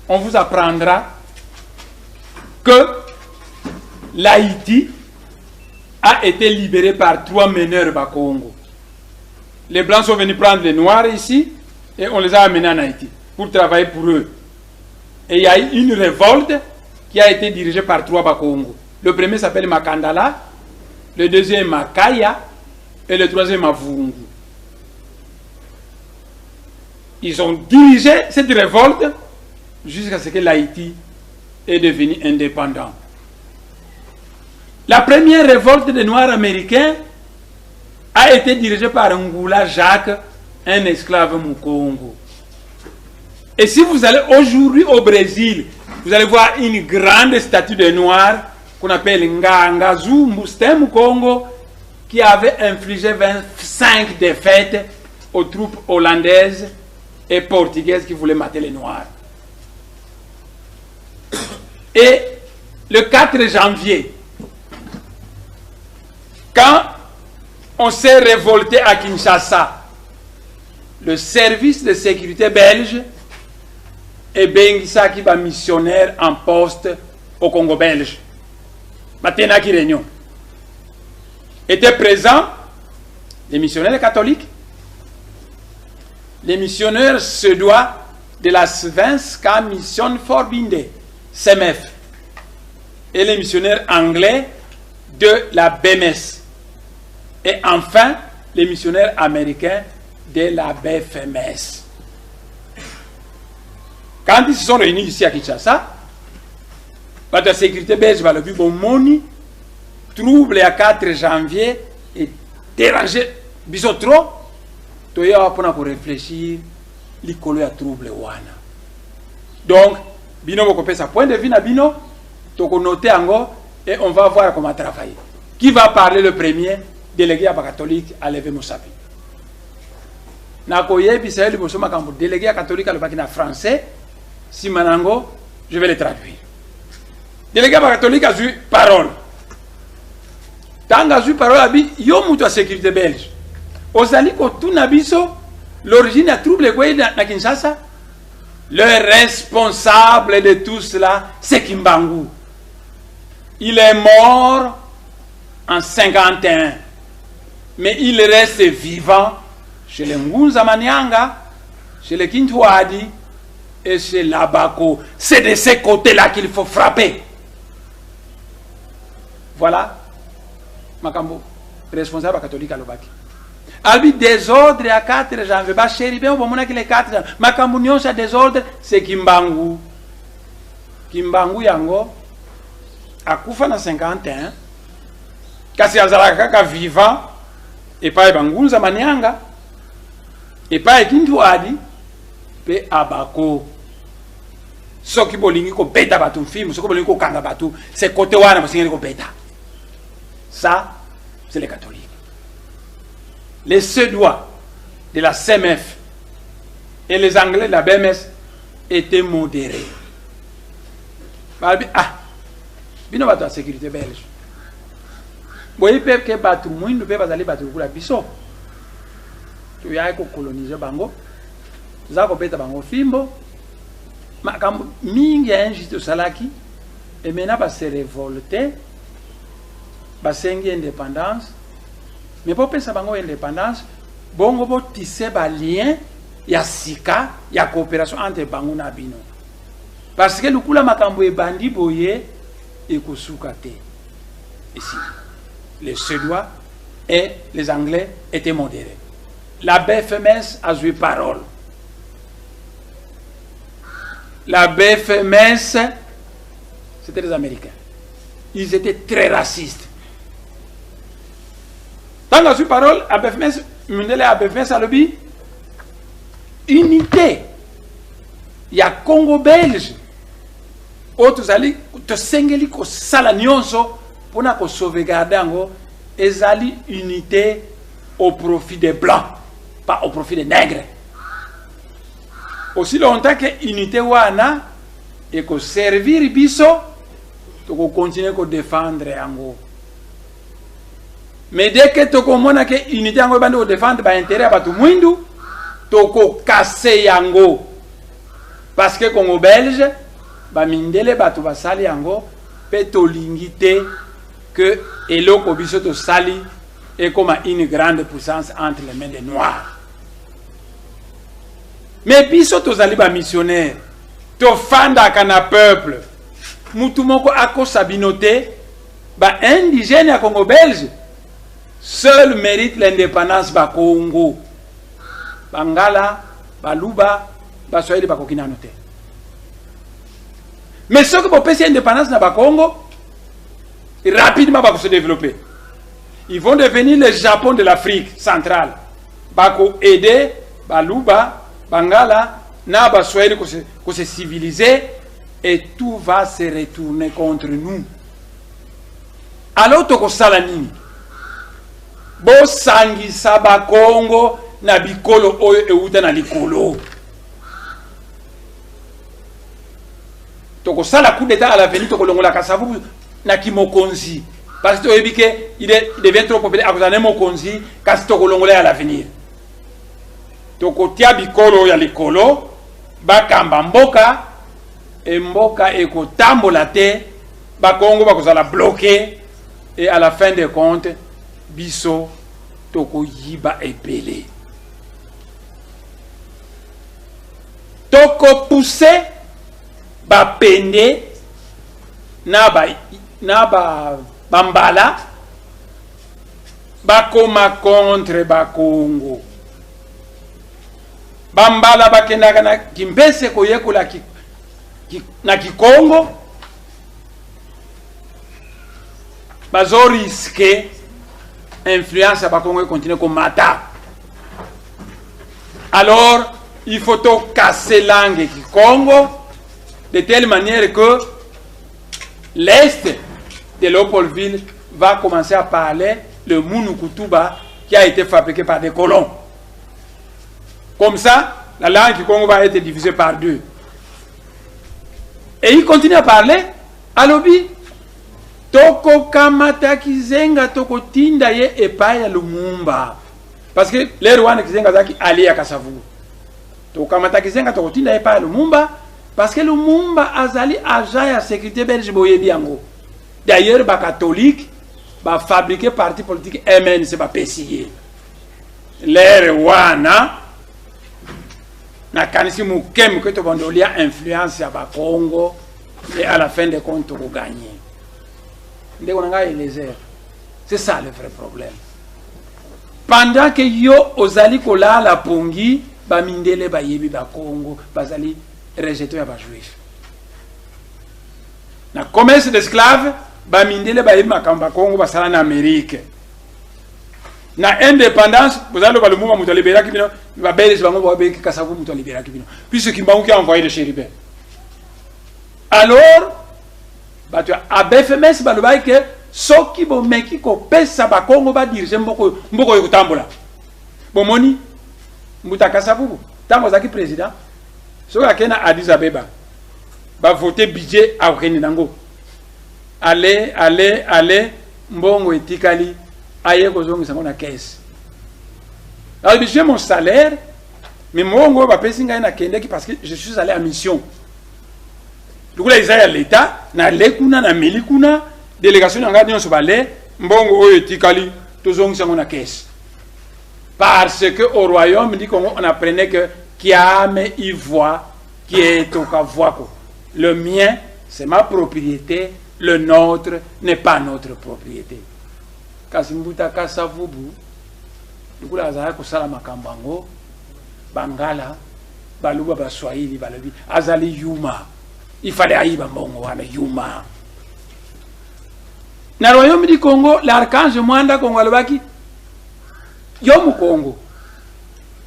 on vous apprendra que l'Haïti a été libérée par 3 meneurs Bakongo. Les Blancs sont venus prendre les Noirs ici et on les a amenés en Haïti pour travailler pour eux. Et il y a eu une révolte qui a été dirigée par 3 Bakongo. Le premier s'appelle Makandala, le deuxième Makaya et le troisième Mavungu. Ils ont dirigé cette révolte jusqu'à ce que l'Haïti est devenu indépendant. La première révolte des Noirs américains a été dirigée par Ngoula Jacques, un esclave Mukongo. Et si vous allez aujourd'hui au Brésil, vous allez voir une grande statue de Noirs qu'on appelle Nganga Zumbu, c'est un Mukongo qui avait infligé 25 défaites aux troupes hollandaises et portugaises qui voulaient mater les Noirs. Et le 4 janvier, quand on s'est révolté à Kinshasa, le service de sécurité belge et Bengisaki va missionnaire en poste au Congo belge. Maintenant qui réunion. Étaient présents les missionnaires catholiques, les missionnaires suédois de la Svenska Mission Forbundet, SMF, et les missionnaires anglais de la BMS. Et enfin, les missionnaires américains de la BFMS. Quand ils se sont réunis ici à Kinshasa, la sécurité belge va le but, bon, moni, trouble à 4 janvier et dérangé, biso trop, toya mpona ko réfléchir likolo ya trouble wana. Donc, bino bokopesa point de vue na bino, tokonote yango. Et on va voir comment travailler. Qui va parler le premier? Délégué ya bacatholique a levé mosapi. Nakoyebisa ye liboso makambo délégué ya catholique alobaki na français, nsima na yango je vais le traduire. Délégué ya bacatholique azwi parole. Ntango azwi parole, abi: yo moto ya sécurité belge, ozali kotuna biso l'origine ya trouble ekwei na Kinshasa. Le responsable de tout cela, c'est Kimbangu. Il est mort en 51, mais il reste vivant chez les Ngunza Manianga, chez les Kintwadi et chez l'Abako. C'est de ces côtés-là qu'il faut frapper. Voilà makambo responsable catholique alobaki. Alobi désordre ya 4 janvier, bachérubins bomonaki le 4 janvier, makambo nyonso ya désordre, c'est Kimbangu. Kimbangu yango akufa na 51, kasi azalaka kaka vivant epai bangunza manianga, epai Kintuadi mpe Abako. Soki bolingi kobeta bato mfimbu, soki bolingi kokanga bato, c'est côté wana bosengeli kobeta. Ça, c'est les catholiques. Les Suédois de la CMF et les Anglais de la BMS étaient modérés. Balobi: ah, bino bato ya sécurité belge, boyebi mpe ke bato mwindu mpe bazali bato lokola biso. Toyaki kocoloniser bango, toza kobeta bango fimbo, makambo mingi ya injuste tosalaki. Emena base révolter, basengi indépendance. Mais bopesa bango indépendance, bongo botisser balien ya sika ya coopération entre bango na bino, parce que lukula makambo ebandi boye, ekosuka te. Ici, les Suédois et les Anglais étaient modérés. La BFMS a joué parole. La BFMS, c'était les Américains. Ils étaient très racistes. Ntango azwi parole ABFMS, mindele ya ABFMS alobi: unité ya Congo belge oyo tozali, tosengeli kosala nyonso mpona kosauvegarder yango. Ezali unité au profit des Blancs, pas au profit des Nègres. Aussi longtemps que unité wana ekoservir biso, tokocontinuer kodéfendre yango. Mais dès que tokomona ke unité yango ebandi kodéfendre baintérêt ya bato mwindu, tokocasser yango, parce que Congo belge, bamindele bato basali yango, mpe tolingi te ke eloko biso tosali ekoma une grande puissance entre les mains des Noirs. Mais biso tozali bamissionnaire, tofandaka na peuple. Mutu moko akosa bino te. Baindigène ya Congo belge seul mérite l'indépendance. Bakongo, Bangala, Baluba, Baswahili bakoki nano te. Mais soki bopesi indépendance na Bakongo, rapidement bakose développer. Ils vont devenir le Japon de l'Afrique centrale. Bako aider Baluba, Bangala na Baswahili kose civiliser et tout va se retourner contre nous. Alors tokosala nini? Bosangisa Bakongo na bikolo oyo euta na likolo. Tokosala coup d'état à l'avenir, tokolongola Kasavubu na kimokonzi, parce que toyebi ke il devient trop populaire, akozala ne mokonzi. Kasi tokolongola ye à l'avenir, tokotia bikolo ya likolo bakamba mboka. E mboka ekotambola te, Bakongo bakozala bloqué, et à la fin des comptes, biso tokoyiba ebele. Tokopousser Bapende na Bambala bakoma contre Bakongo. Bambala bakendaka na Kimpese koyekola na Kikongo, bazorisquer influence ya Bakongo econtinuer komata. Alors il faut tocasser langue Kikongo de telle manière que l'Est de Léopoldville va commencer à parler le Munukutuba qui a été fabriqué par des colons. Comme ça, la langue du Congo va être divisée par deux. Et il continue à parler. Alobi, tokokamata Kizenga, tokotinda ye epai ya Lumumba. Parce que l'heure wana Kizenga azalaki allié ya Kasavubu. Tokokamata Kizenga, tokotinda ye epai ya Lumumba. Parce que Lumumba azali agent ya sécurité belge, boyebi yango. D'ailleurs, ba catholique ba fabriquer parti politique MNC, bapesi ye. L'heure wana nakanisi moke moke tobanda olia influence ya Bakongo et à la fin de compte tokoganye. Ndeko na ngai Eliezer, c'est ça le vrai problème. Pendant que yo ozali kolala pongi, bamindele bayebi Bakongo bazali rejeton ya bajuif na commerce d'esclave. Bamindele bayebi makambo Bakongo basala na Amérique. Na indépendance, bozali loba Lumumba moto aliberaki bino. Babelge bango babeki Kasavu moto aliberaki bino, puisque Kimbangu qui a envoyé de Chérubin. Alors bato ya ABFMS balobaki ke soki bomeki kopesa Bakongo badirige mboka oyo, mboka oyo kotambola. Bomoni mbuta Kasavubu, ntango azalaki président, soki akei na Addis Abeba, bavote budget, akokende nango ale ale ale, mbongo etikali, aye kozongisa yango na caisse. Alobi: "J'ai mon salaire, mais mbongo oyo bapesi ngai, nakendeki parce que je suis allé en mission, lokola eza ya l'État, nale kuna, nameli kuna, délégation na ngai nyonso bale, mbongo oyo etikali, tozongisa yango na caisse." Parce que au royaume du Congo, on apprenait que kiame ivwa kietoka vwako, le mien, c'est ma propriété, le nôtre n'est pas notre propriété. Kasi mbuta Kasavubu, lokola azalaki kosala makambo yango, Bangala, Baluba, Baswahili balobi azali yuma, il fallait ayiba mbongo wana, yuma. Na royaume du Congo, l'archange Mwanda Kongo alobaki: yo Mokongo,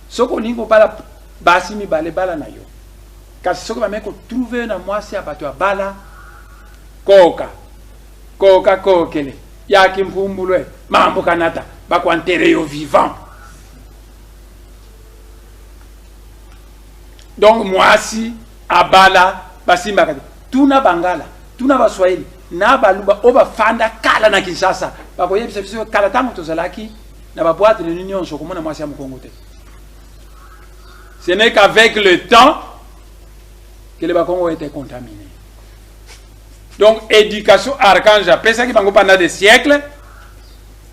soki olingi kobala basi mibale, bala na yo, kasi soki bameki kotrouve yo na mwasi ya bato ya bala, koka koka kokele yaki mpumbulwe mambo kanata, bakoenterre yo vivant. Donc mwasi abala basimbaka te. Tuna Bangala, tuna Baswahili na Baluba oyo bafanda kala na Kinshasa, bakoyebisa biso kala ntango tozalaki na baboite nini nyonso, komona mwasi ya Mokongo te. Ce n'est qu'avec le temps que les Bakongo ont été contaminés. Donc éducation archange apesaki bango pendant des siècles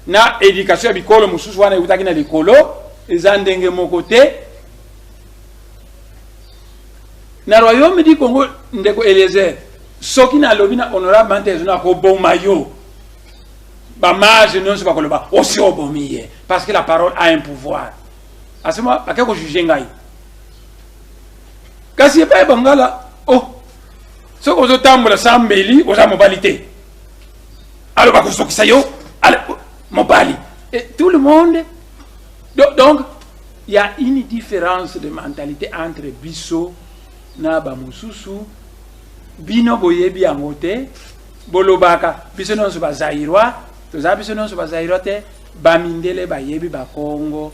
na éducation ya bikolo mosusu wana eutaki na likolo eza ndenge moko te. Na royaume du Congo, ndeko Eliezer, soki nalobi na honorable Mantezo nakoboma yo, bamage nyonso bakoloba osi obomi ye, parce que la parole a un pouvoir. Asema bake kojuge ngai. Kasi epai Bangala, oh, soki ozotambola sans mbeli, oza mobali te, alo bakosokisa yo mobali. Et tout le monde, donc il y a une différence de mentalité entre biso na bamosusu. Bino boyebi yango te. Bolobaka biso nyonso bazaïrois, toza biso nyonso bazaïrois te. Bamindele bayebi Bakongo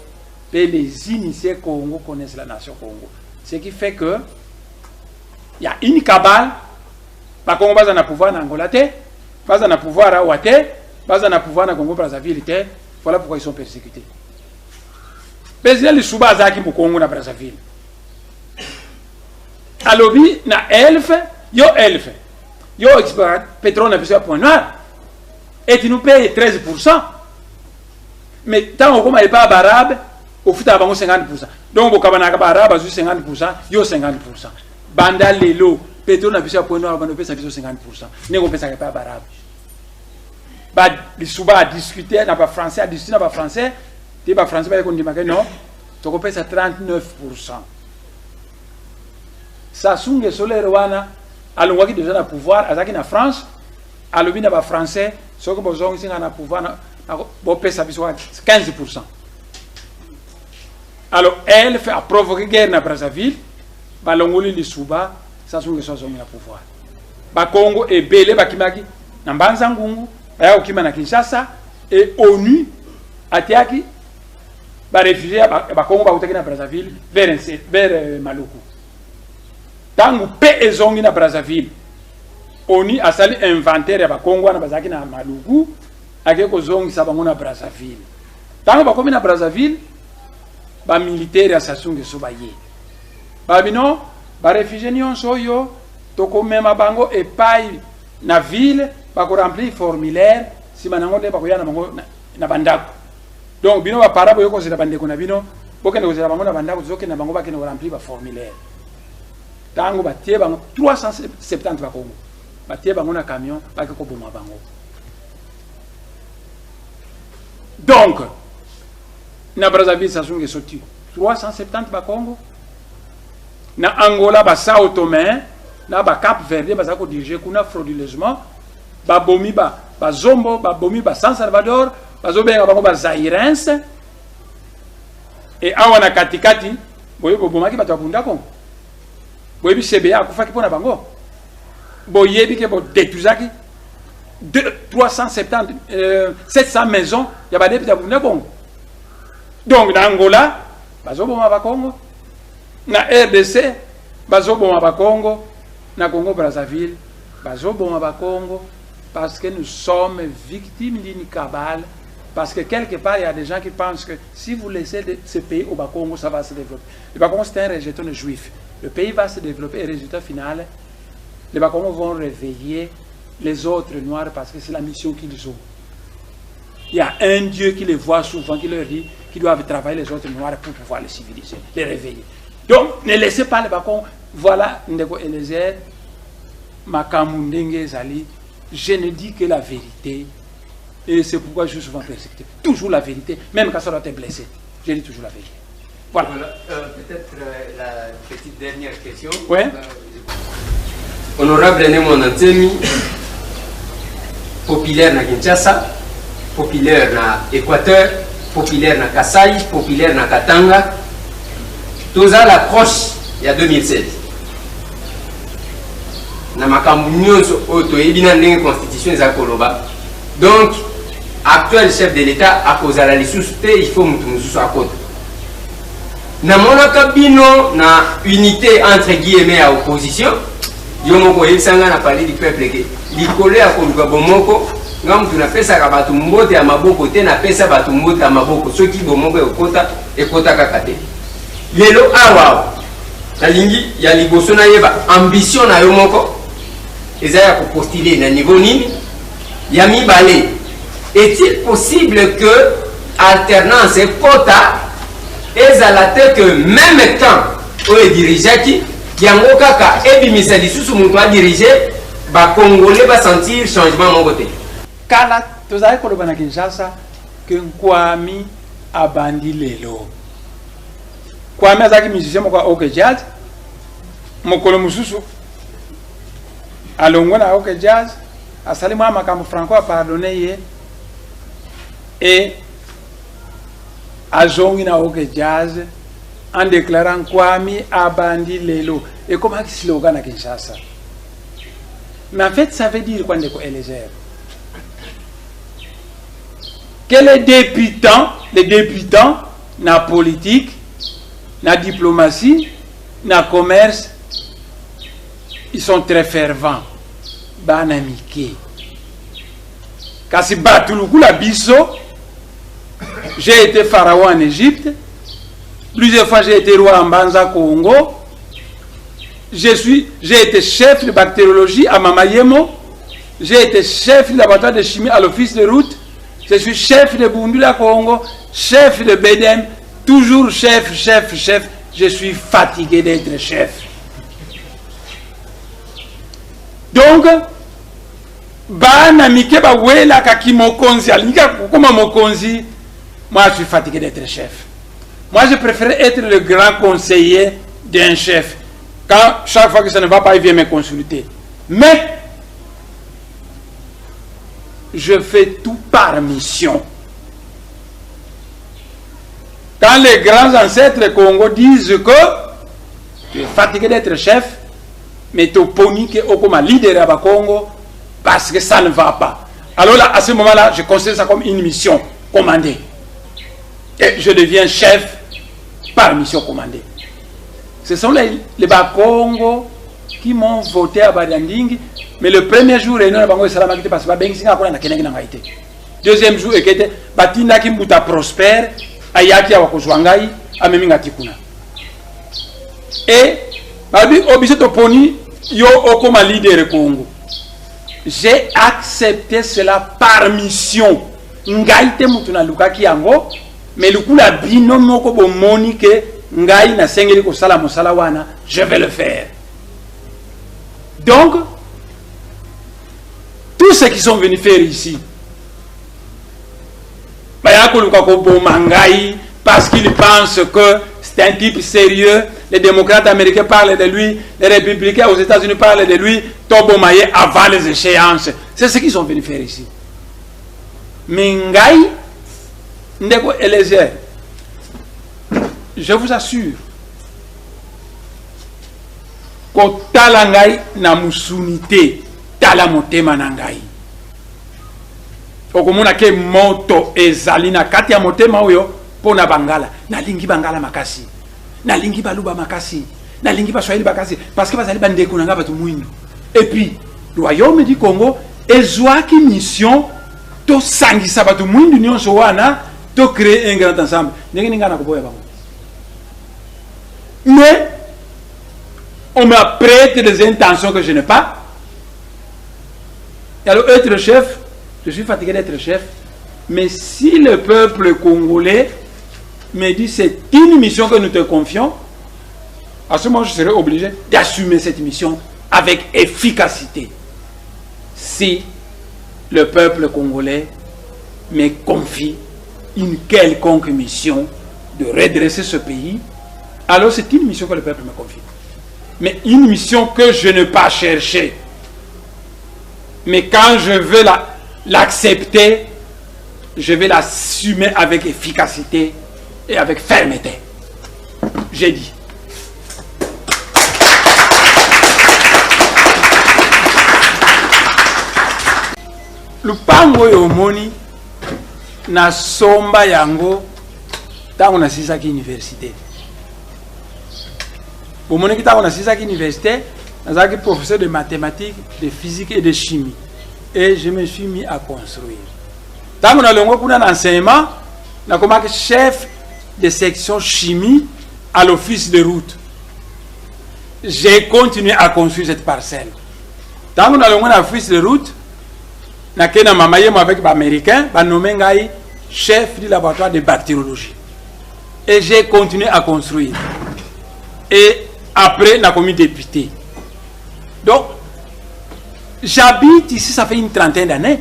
mpe les initiés Congo connaissent la nation Congo, ce qui fait que y a une cabale. Bakongo baza na pouvoir na Angola te, baza na pouvoir awa te, baza na pouvoir na Congo Brazzaville te. Voilà pourquoi ils sont persécutés. Président Lisuba azalaki Mokongo na Brazzaville. Alobi na Elf: yo Elf, yo exploite pétrole na biso ya Pointe Noire et tu nous payes 13, mais ntango okoma epa ya baarabe, ofutaka bango 50. Donc bokabanaka, baarabe azwi 50, yo 50. Banda lelo, pétrole na biso ya Pointe Noire, banda opesa biso 50 ndenge opesaka epa ya baarabe. Lisuba adiscute na bafrançais, adiscute na bafrançais te, bafrançais baye kondimaka: non, tokopesa 39. Sassou Nguesso l'heure wana alongwaki déjà na pouvoir, azalaki na France. Alobi na bafrançais: soki bozongisi nga na pouvoir, bopesa biso 15. Alors elle fait a provoqué guerre na Brazzaville, balongoli Lisuba, Sassou Nguesso azongi na pouvoir. Bakongo ebele bakimaki na Mbanza Ngungu. Baya kokima na Kinshasa et ONU atiaki ba réfugiés ya Bakongo bautaki na Brazzaville vers Maluku. Tango pe ezongi na Brazzaville, ONU asali inventaire ya Bakongo wana bazalaki na Maluku, ake kozongisa bango na Brazzaville. Tango bakomi na Brazzaville, ba militaire ya Sassou Nguesso baye. Babino ba réfugiés nyonso oyo tokomema bango epai na ville, bako remplir formulaire, sima nango nde bakoya na bango na bandako. Donc bino ba para boyo kozela bandeko na bino, bokende kozela bango na bandako, tozokende na bango bakende ko remplir ba formulaire. Tango batie bango 370 bakongo, batie bango na camion, bake koboma bango. Donc na Brazzaville Sassou Nguesso tue 370 bakongo. Na Angola ba Sao Tomé na ba Cap Verde baza ko diriger kuna frauduleusement, babomi ba bazombo, babomi ba San Salvador, bazobenga bango ba Zairens. Et awa na katikati boye bobomaki bato ya Bunda Kongo, boyebi CBA akufaki mpona bango, boyebi ke bodétruisaki 370, 700 maisons ya badepute ya Bunda Kongo. Donc na Angola bazoboma bakongo, na RDC bazoboma bakongo, na Congo Brazzaville bazoboma bakongo, parce que nous sommes victimes d'une cabale. Parce que quelque part, il y a des gens qui pensent que si vous laissez ce pays au Bakongo, ça va se développer. Le Bakongo, c'est un rejeton de juif. Le pays va se développer et résultat final, les Bakongo vont réveiller les autres noirs parce que c'est la mission qu'ils ont. Il y a un Dieu qui les voit souvent, qui leur dit qu'ils doivent travailler les autres noirs pour pouvoir les civiliser, les réveiller. Donc, ne laissez pas les Bakongo. Voilà, Ndeko Eliezer, makambo ndenge ezali, je ne dis que la vérité. Et c'est pourquoi je suis souvent persécuté. Toujours la vérité, même quand ça doit te blesser. Je dis toujours la vérité. Voilà. Voilà. Peut-être la petite dernière question. Ouais. Honorable Ne Muanda Nsemi, populaire na Kinshasa, populaire na Équateur, populaire na Kasaï, populaire na Katanga, toza l'approche ya 2016. Na makambo nyonso oyo toyebi na ndenge constitution eza koloba. Donc actuel chef de l'État akozala lisusu te, il faut mutu mosusu akota. Namonaka bino na unité entre guillemets ya opposition. Yo moko oyebisanga na palais du peuple ke likolo ya koluka bomoko, nga mutu napesaka bato mbote ya maboko te, napesa bato mbote ya maboko soki bomoko ekota, ekota kaka te. Lelo awa nalingi ya liboso nayeba ambition na yo moko eza ya kopostuler na niveau nini. Ya mibale, est-il possible que alternance ekota ezala te que même temps oyo edirigeaki yango kaka ebimisa lisusu moto adirige, bakongolais basentir changement moko te? Kala tozalaki koloba na Kinshasa ke Nkwami abandi lelo. Kwami azalaki musicien moko ya OK Jazz. Mokolo mosusu alongwe na OK Jazz, asali mwa makambo, Franco a pardonné ye et azongi na OK Jazz en déclarant Kwami abandi lelo. Ekomaki slogan na Kinshasa. Mais en fait, ça veut dire quoi, ndeko Eliezer? Que les débutants na politique, na diplomatie, na commerce, ils sont très fervents. Bana mike. Kasi bato lokola biso, j'ai été pharaon en Égypte, plusieurs fois j'ai été roi en Mbanza Congo, j'ai été chef de bactériologie à Mama Yemo, j'ai été chef de laboratoire de chimie à l'office de route, je suis chef de Bundula Congo, chef de BDM, toujours chef, chef, chef. Je suis fatigué d'être chef. Donc, bana mike bawelaka kimokonzi, alingi kokoma mokonzi. Moi, je suis fatigué d'être chef. Moi, je préfère être le grand conseiller d'un chef. Quand chaque fois que ça ne va pas, il vient me consulter. Mais je fais tout par mission. Quand les grands ancêtres Congo disent que tu es fatigué d'être chef, mais tu poni que okoma leader ya Congo parce que ça ne va pas. Alors là, à ce moment-là, je considère ça comme une mission commandée. Et je deviens chef par mission commandée. Ce sont les Bakongo qui m'ont voté à Badiandingi. Mais le premier jour, réunion na bango esalamaki te parce que babengisi nga kuna nakendaki na ngai te. Deuxième jour ekete batindaki mbuta Prosper ayaki awa kozwa ngai amemi nga ti kuna. Et balobi oh, biso toponi yo okoma leader Congo. J'ai accepté cela par mission. Ngai te mutu nalukaki yango, mais lukula bino moko bomoni ke ngai nasengeli kosala mosala wana, je vais le faire. Donc, tous ceux qui sont venus faire ici, baya koluka koboma ngai parce qu'ils pensent que c'est un type sérieux. Les démocrates américains parlent de lui, les républicains aux États-Unis parlent de lui. Toboma ye avant les échéances. C'est ce qu'ils sont venus faire ici. Mais ngai, ndeko Eliezer, je vous assure, kotala ngai na musuni te, tala motema na ngai. Okomona ke moto ezali na kati ya motema oyo mpo na bangala. Nalingi bangala makasi, nalingi baluba makasi, nalingi baswahili makasi, parce que bazali bandeko na ngai bato mwindu. Et puis royaume du Congo ezwaki mission tosangisa bato mwindu nyonso wana, to créer un grand ensemble. Ndenge nini ngai nakoboya bango? Mais on m'a prêté des intentions que je n'ai pas. Et alors, être chef, je suis fatigué d'être chef, mais si le peuple congolais me dit c'est une mission que nous te confions, à ce moment, je serai obligé d'assumer cette mission avec efficacité. Si le peuple congolais me confie une quelconque mission de redresser ce pays, alors c'est une mission que le peuple me confie. Mais une mission que je n'ai pas cherchée. Mais quand je veux l'accepter, je vais l'assumer avec efficacité et avec fermeté. J'ai dit. Lupango oyo omoni nasomba yango ntango nasilisaki université. Bomonaki ntango nasilisaki université, nazalaki professeur de mathématiques, de physique et de chimie. Et je me suis mis à construire. Ntango nalongwe kuna na enseignement, nakomaki chef de section chimie à l'office de route. J'ai continué à construire cette parcelle. Ntango nalongwe na office de route, nakei na mama yemo avec ba-américain, banome ngai chef du laboratoire de bactériologie. Et j'ai continué à construire. Et après, nakomi député. Donc, j'habite ici, ça fait une trentaine d'années.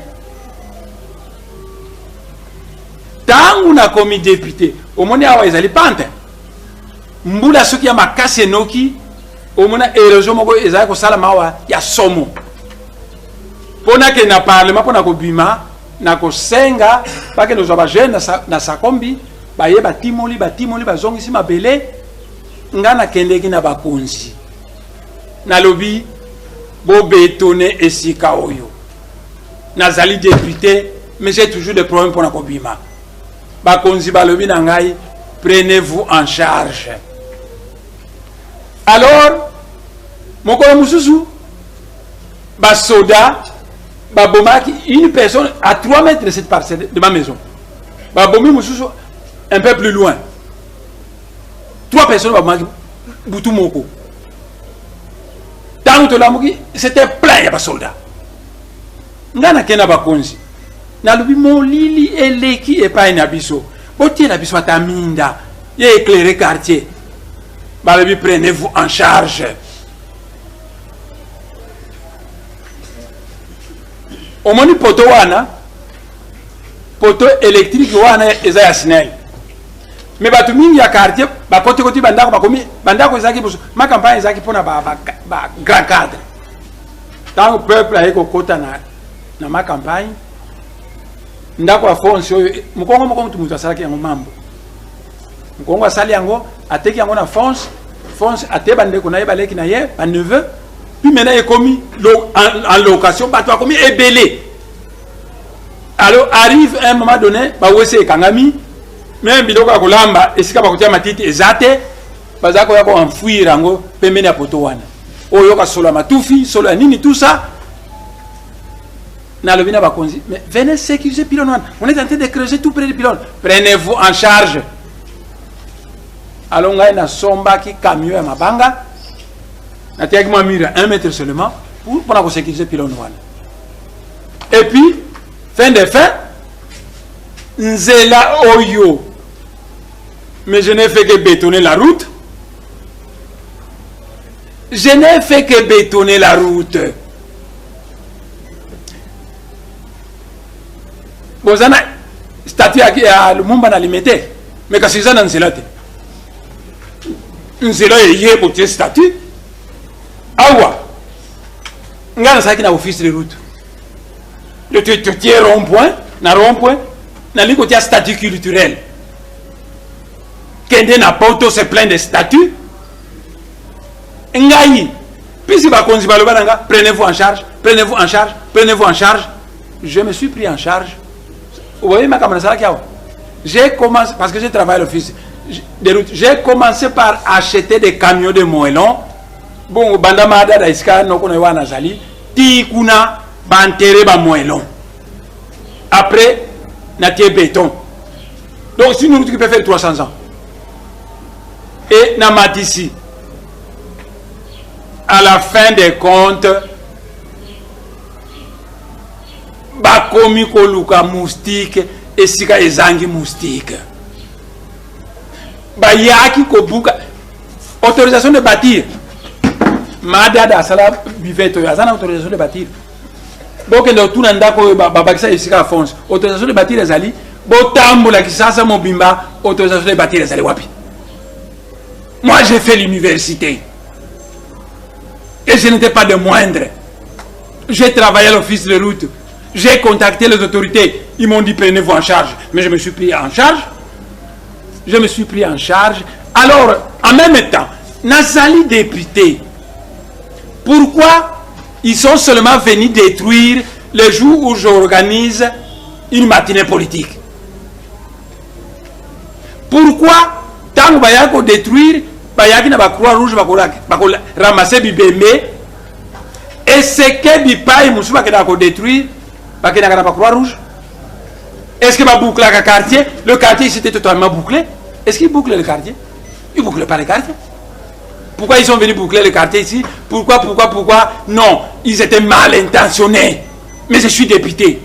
Tango nakomi député, omoni awa ezali pente. Mbula soki ya makasi enoki, omona érosion moko ezali kosalama awa ya somo. Mpo nakende na parlement mpo na kobima, na kosenga bakende kozwa ba jeune na sakombi, baye batimoli, batimoli, bazongisi mabele. Nga nakendeki na bakonzi, nalobi bobetone esika oyo. Nazali député, mais j'ai toujours des problèmes mpona kobima. Bakonzi balobi na ngai, prenez-vous en charge. Alors mokolo mosusu basoda babomaki une personne à 3 mètres de cette parcelle de ma maison. Babomi mosusu un peu plus loin. 3 personnes babomaki butu moko. Tango tolamuki, c'était plein ya basoldat. Nga nakei na bakonzi, nalobi molili eleki epai na biso, botiela biso ata minda ye éclairer quartier. Balobi prenez-vous en charge. Omoni poto wana, poto électrique wana eza ya SNEL. Mais bato mingi ya quartier bakoti-koti bandako, bakomi bandako ezalaki boso ma campagne ezalaki mpona ba grand cadre. Ntango peuple aye kokota na ma campagne, ndako ya fonce oyo mokongo moko mutu asalaki yango mambo. Mokongo asali yango, ateki yango na fonce, fonce ate bandeko na ye, baleki na ye, ba neveu. Puis maintenant ekomi en location, bato bakomi ebele. Alors arrive un moment donné, ba WC ekangami, même biloko ya kolamba esika bakotia matiti eza te, baza koya ko enfouir yango pembeni ya poto wana. Oyoka solo ya matufi, solo ya nini tout ça. Nalobi na bakonzi, mais venez sécuriser pylône wana. On est en train de creuser tout près du pylône. Prenez-vous en charge. Alors ngai nasombaki camion ya mabanga, natiaki mwa mur ya 1 mètre seulement pour mpona kosécuriser pylône wana. Et puis, fin de fin, nzela oyo, mais je n'ai fait que bétonner la route. Je n'ai fait que bétonner la route. Boza na statue ya Lumumba na Limete, mais kasi eza na nzela te. Nzela eye botie statue awa ngai nazalaki na office de route, totie rond point na rond point, nalingi kotia statue culturelle. Kende na poto, c'est plein de statues. Ngai puisque bakonzi baloba na nga, prenez-vous en charge, prenez-vous en charge, prenez-vous en charge, je me suis pris en charge. Vous voyez makambo nasalaki awa, j'ai commencé, parce que j'ai travaillé à l'office de route, j'ai commencé par acheter des camions de moellon. Bongo banda madada esika noko na ye wana azali ti kuna, baenterre bamoellon, après natie béton. Donc c'est une route qui peut faire 300 ans. Et na matisi, à la fin des comptes, bakomi koluka moustique esika ezangi moustique. Bayaki kobuka autorisation de bâtir. Madada asala buvette oyo aza na autorisation de bâtir. Bokende otuna ndako oyo babakisa esika ya fonce, autorisation de bâtir ezali. Botambola Kisasa mobimba, autorisation de bâtir ezali wapi? Moi, j'ai fait l'université et je n'étais pas de moindre. J'ai travaillé à l'office de route, j'ai contacté les autorités, ils m'ont dit prenez-vous en charge, mais je me suis pris en charge, je me suis pris en charge. Alors en même temps nazali député. Pourquoi ils sont seulement venus détruire le jour où j'organise une matinée politique? Pourquoi ntango bayaki kodétruire, bayaki na bacroix rouge bakoramasser bibembe? Eseke bipai mosusu bakendaka kodétruire, bakendaka na bacroix rouge? Est-ce que babouclaka quartier? Le quartier ici était totalement bouclé. Est-ce qu'ils bouclent le quartier? Ils bouclent pas le quartier. Pourquoi ils sont venus boucler le quartier ici? Pourquoi, pourquoi, pourquoi? Non, ils étaient mal intentionnés. Mais je suis député.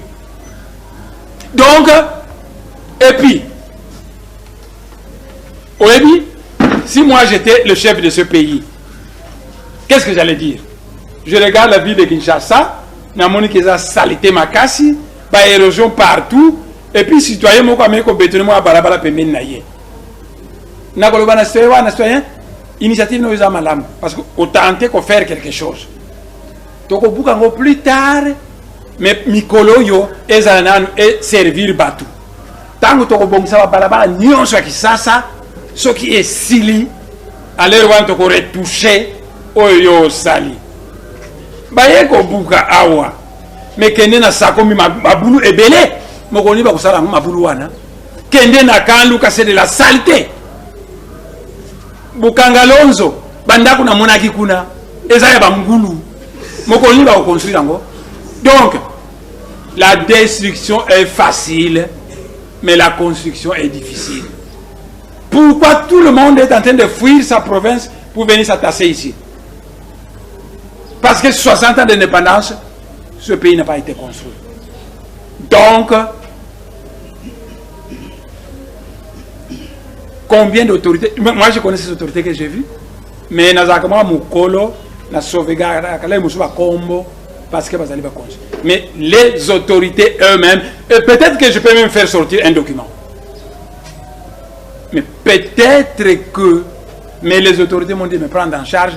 Donc, et puis, oyebi, si moi j'étais le chef de ce pays, qu'est-ce que j'allais dire? Je regarde la ville de Kinshasa, namoni eza salité makasi, ba érosion partout, et puis citoyen moko ameki kobétonner mwa balabala pembeni na ye. Nakoloba na citoyen wana, citoyen, initiative no eza malamu parce que otente kofaire quelque chose. Tokobuka yango plus tard, mais mikolo oyo ezala nanu eservir bato. Ntango tokobongisa babalabala nyonso ya Kisasa, soki esili, alors wana tokoretoucher oyo yo osali. Baye kobuka awa, me kende na Sakombi, mabulu ebele. Mokoni bakosala yango mabulu wana. Kende na Camp Luka, c'est de la saleté. Bukanga Lonzo, bandako namonaki kuna eza ya bangulu. Mokolo nini bakoconstruire yango? Donc la destruction est facile, mais la construction est difficile. Pourquoi tout le monde est en train de fuir sa province pour venir s'attasser ici? Parce que 60 ans d'indépendance, ce pays n'a pas été construit. Donc combien d'autorités? Moi, je connais ces autorités que j'ai vues, mais nazalaka mwa mokolo na sauvegarde akala mosusu bakombo parce que bazali bakonzi. Mais les autorités eux-mêmes, et peut-être que je peux même faire sortir un document, mais peut-être que, mais les autorités m'ont dit de me prendre en charge.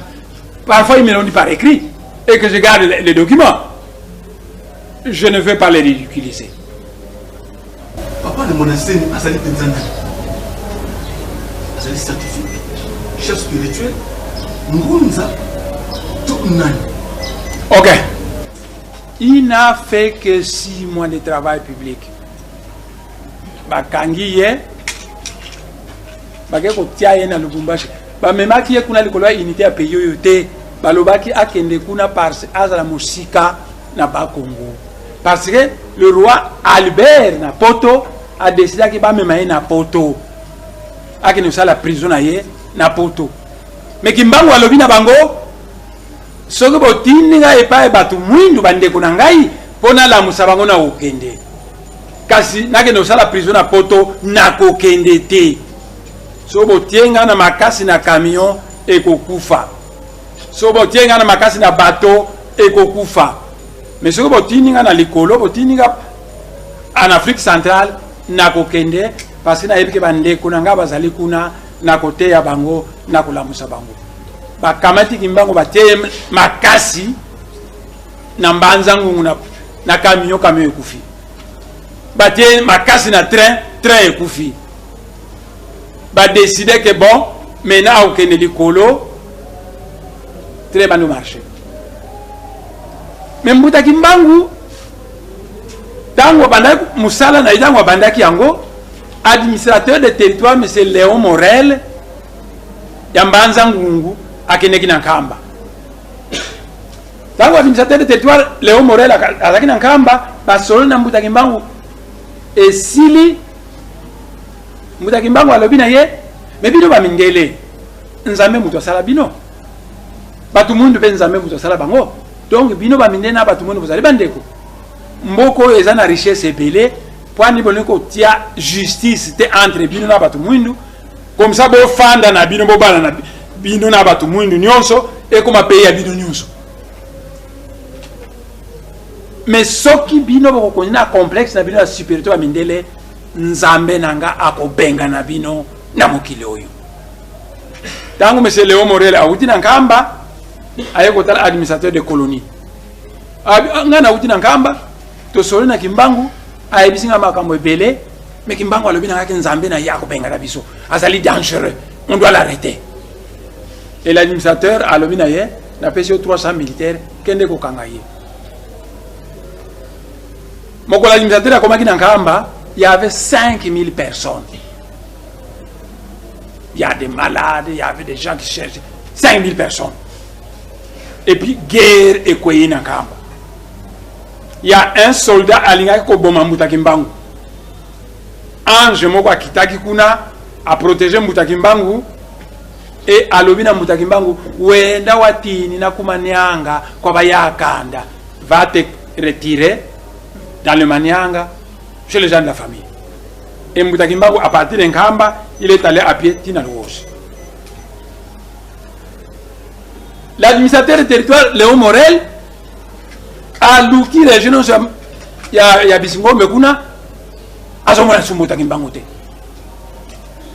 Parfois, ils me l'ont dit par écrit et que je garde les documents. Je ne veux pas les ridiculiser. Papa Ne Muanda Nsemi azali mpenza nani? Azali scientifique, chef spirituel, ngunza to nani? Ok. Il n'a fait que 6 mois de travail public. Bakangi ye, bake kotia ye na Lubumbashi. Bamemaki ye kuna likolo ya unité ya pays oyo te. Balobaki akende kuna parce azala mosika na Bakongo, parce que le roi Albert na poto adesidaki bamema ye na poto, akende kosala prison na ye na poto. Me Kimbangu alobi na bango, soki botindi ngai epai bato mwindu bandeko na ngai mpo nalamusa bango na kokende, kasi nakende kosala prison na poto nakokende te. Soki botie ngai na makasi na camion ekokufa, soki botie ngai na makasi na bato ekokufa, mais soki botindi ngai na likolo, botindi ngai en Afrique centrale, nakokende, parce que nayebi ke bandeko na ngai bazali kuna, nakoteya bango, nakolamusa bango. Bakamati Kimbangu, batie makasi na mbanza ngungu na camion, camion ekufi. Batie makasi na train, train ekufi. Badeside ke bon, maintenant akokende likolo, train bando marché. Me mbuta Kimbangu, ntango abandaki mosala na ye, ntango abandaki yango, administrateur de territoire monsieur Léon Morel ya Mbanza Ngungu akendeki na Nkamba. Ntango administrateur de territoire Léon Morel azalaki na Nkamba, basololi na mbuta Kimbangu esili. Mbuta Kimbangu alobi na ye, me bino bamindele, Nzambe moto asala bino, bato mwindu mpe Nzambe moto asala bango, donc bino bamindele na bato mwindu bozali bandeko. Mboka oyo eza na richesse ebele, mpo ani bolingi kotia justice te entre bino na bato mwindu? Comme ça bofanda na bino, bobala na bino na bato mwindu nyonso, ekoma pays ya bino nyonso. Mais soki bino bokokondi na complexe na bino ya supériorité ya mindele, Nzambe na nga akobenga na bino na mokili oyo. Ntango monsieur Léon Morel awuti na Nkamba, aye kotala administrateur de colonie, ngai nawuti na Nkamba, tosoli na Kimbangu, ayebisi nga makambo ebele, me Kimbangu alobi na ngaki Nzambe na ye akobenga na biso, azali dangereux, on doit l'arrêter. Et l'administrateur alobi na ye, napesi yo 300 militaire, kende kokanga ye. Mokolo administrateur akomaki na Nkamba, il y avait 5000 personnes. Il y a des malades, il y avait des gens qui cherchaient. 5000 personnes. Et puis guerre ekwei na Nkamba. Il y a un soldat alingaki koboma mbuta Kimbangu. Ange moko akitaki kuna aprotéger mbuta Kimbangu e alobi na mbuta Kimbangu, wenda watini na kumanianga kwa bayakanda, va te retirer dans le Manianga chez les gens de la famille. Et mbuta Kimbangu, à partir de Nkamba, il est allé à pied tina Luosi. L'administrateur du territoire Léon Morel aluki région nyonso ya Bisingombe kuna, azomona lisusu mbuta Kimbangu te.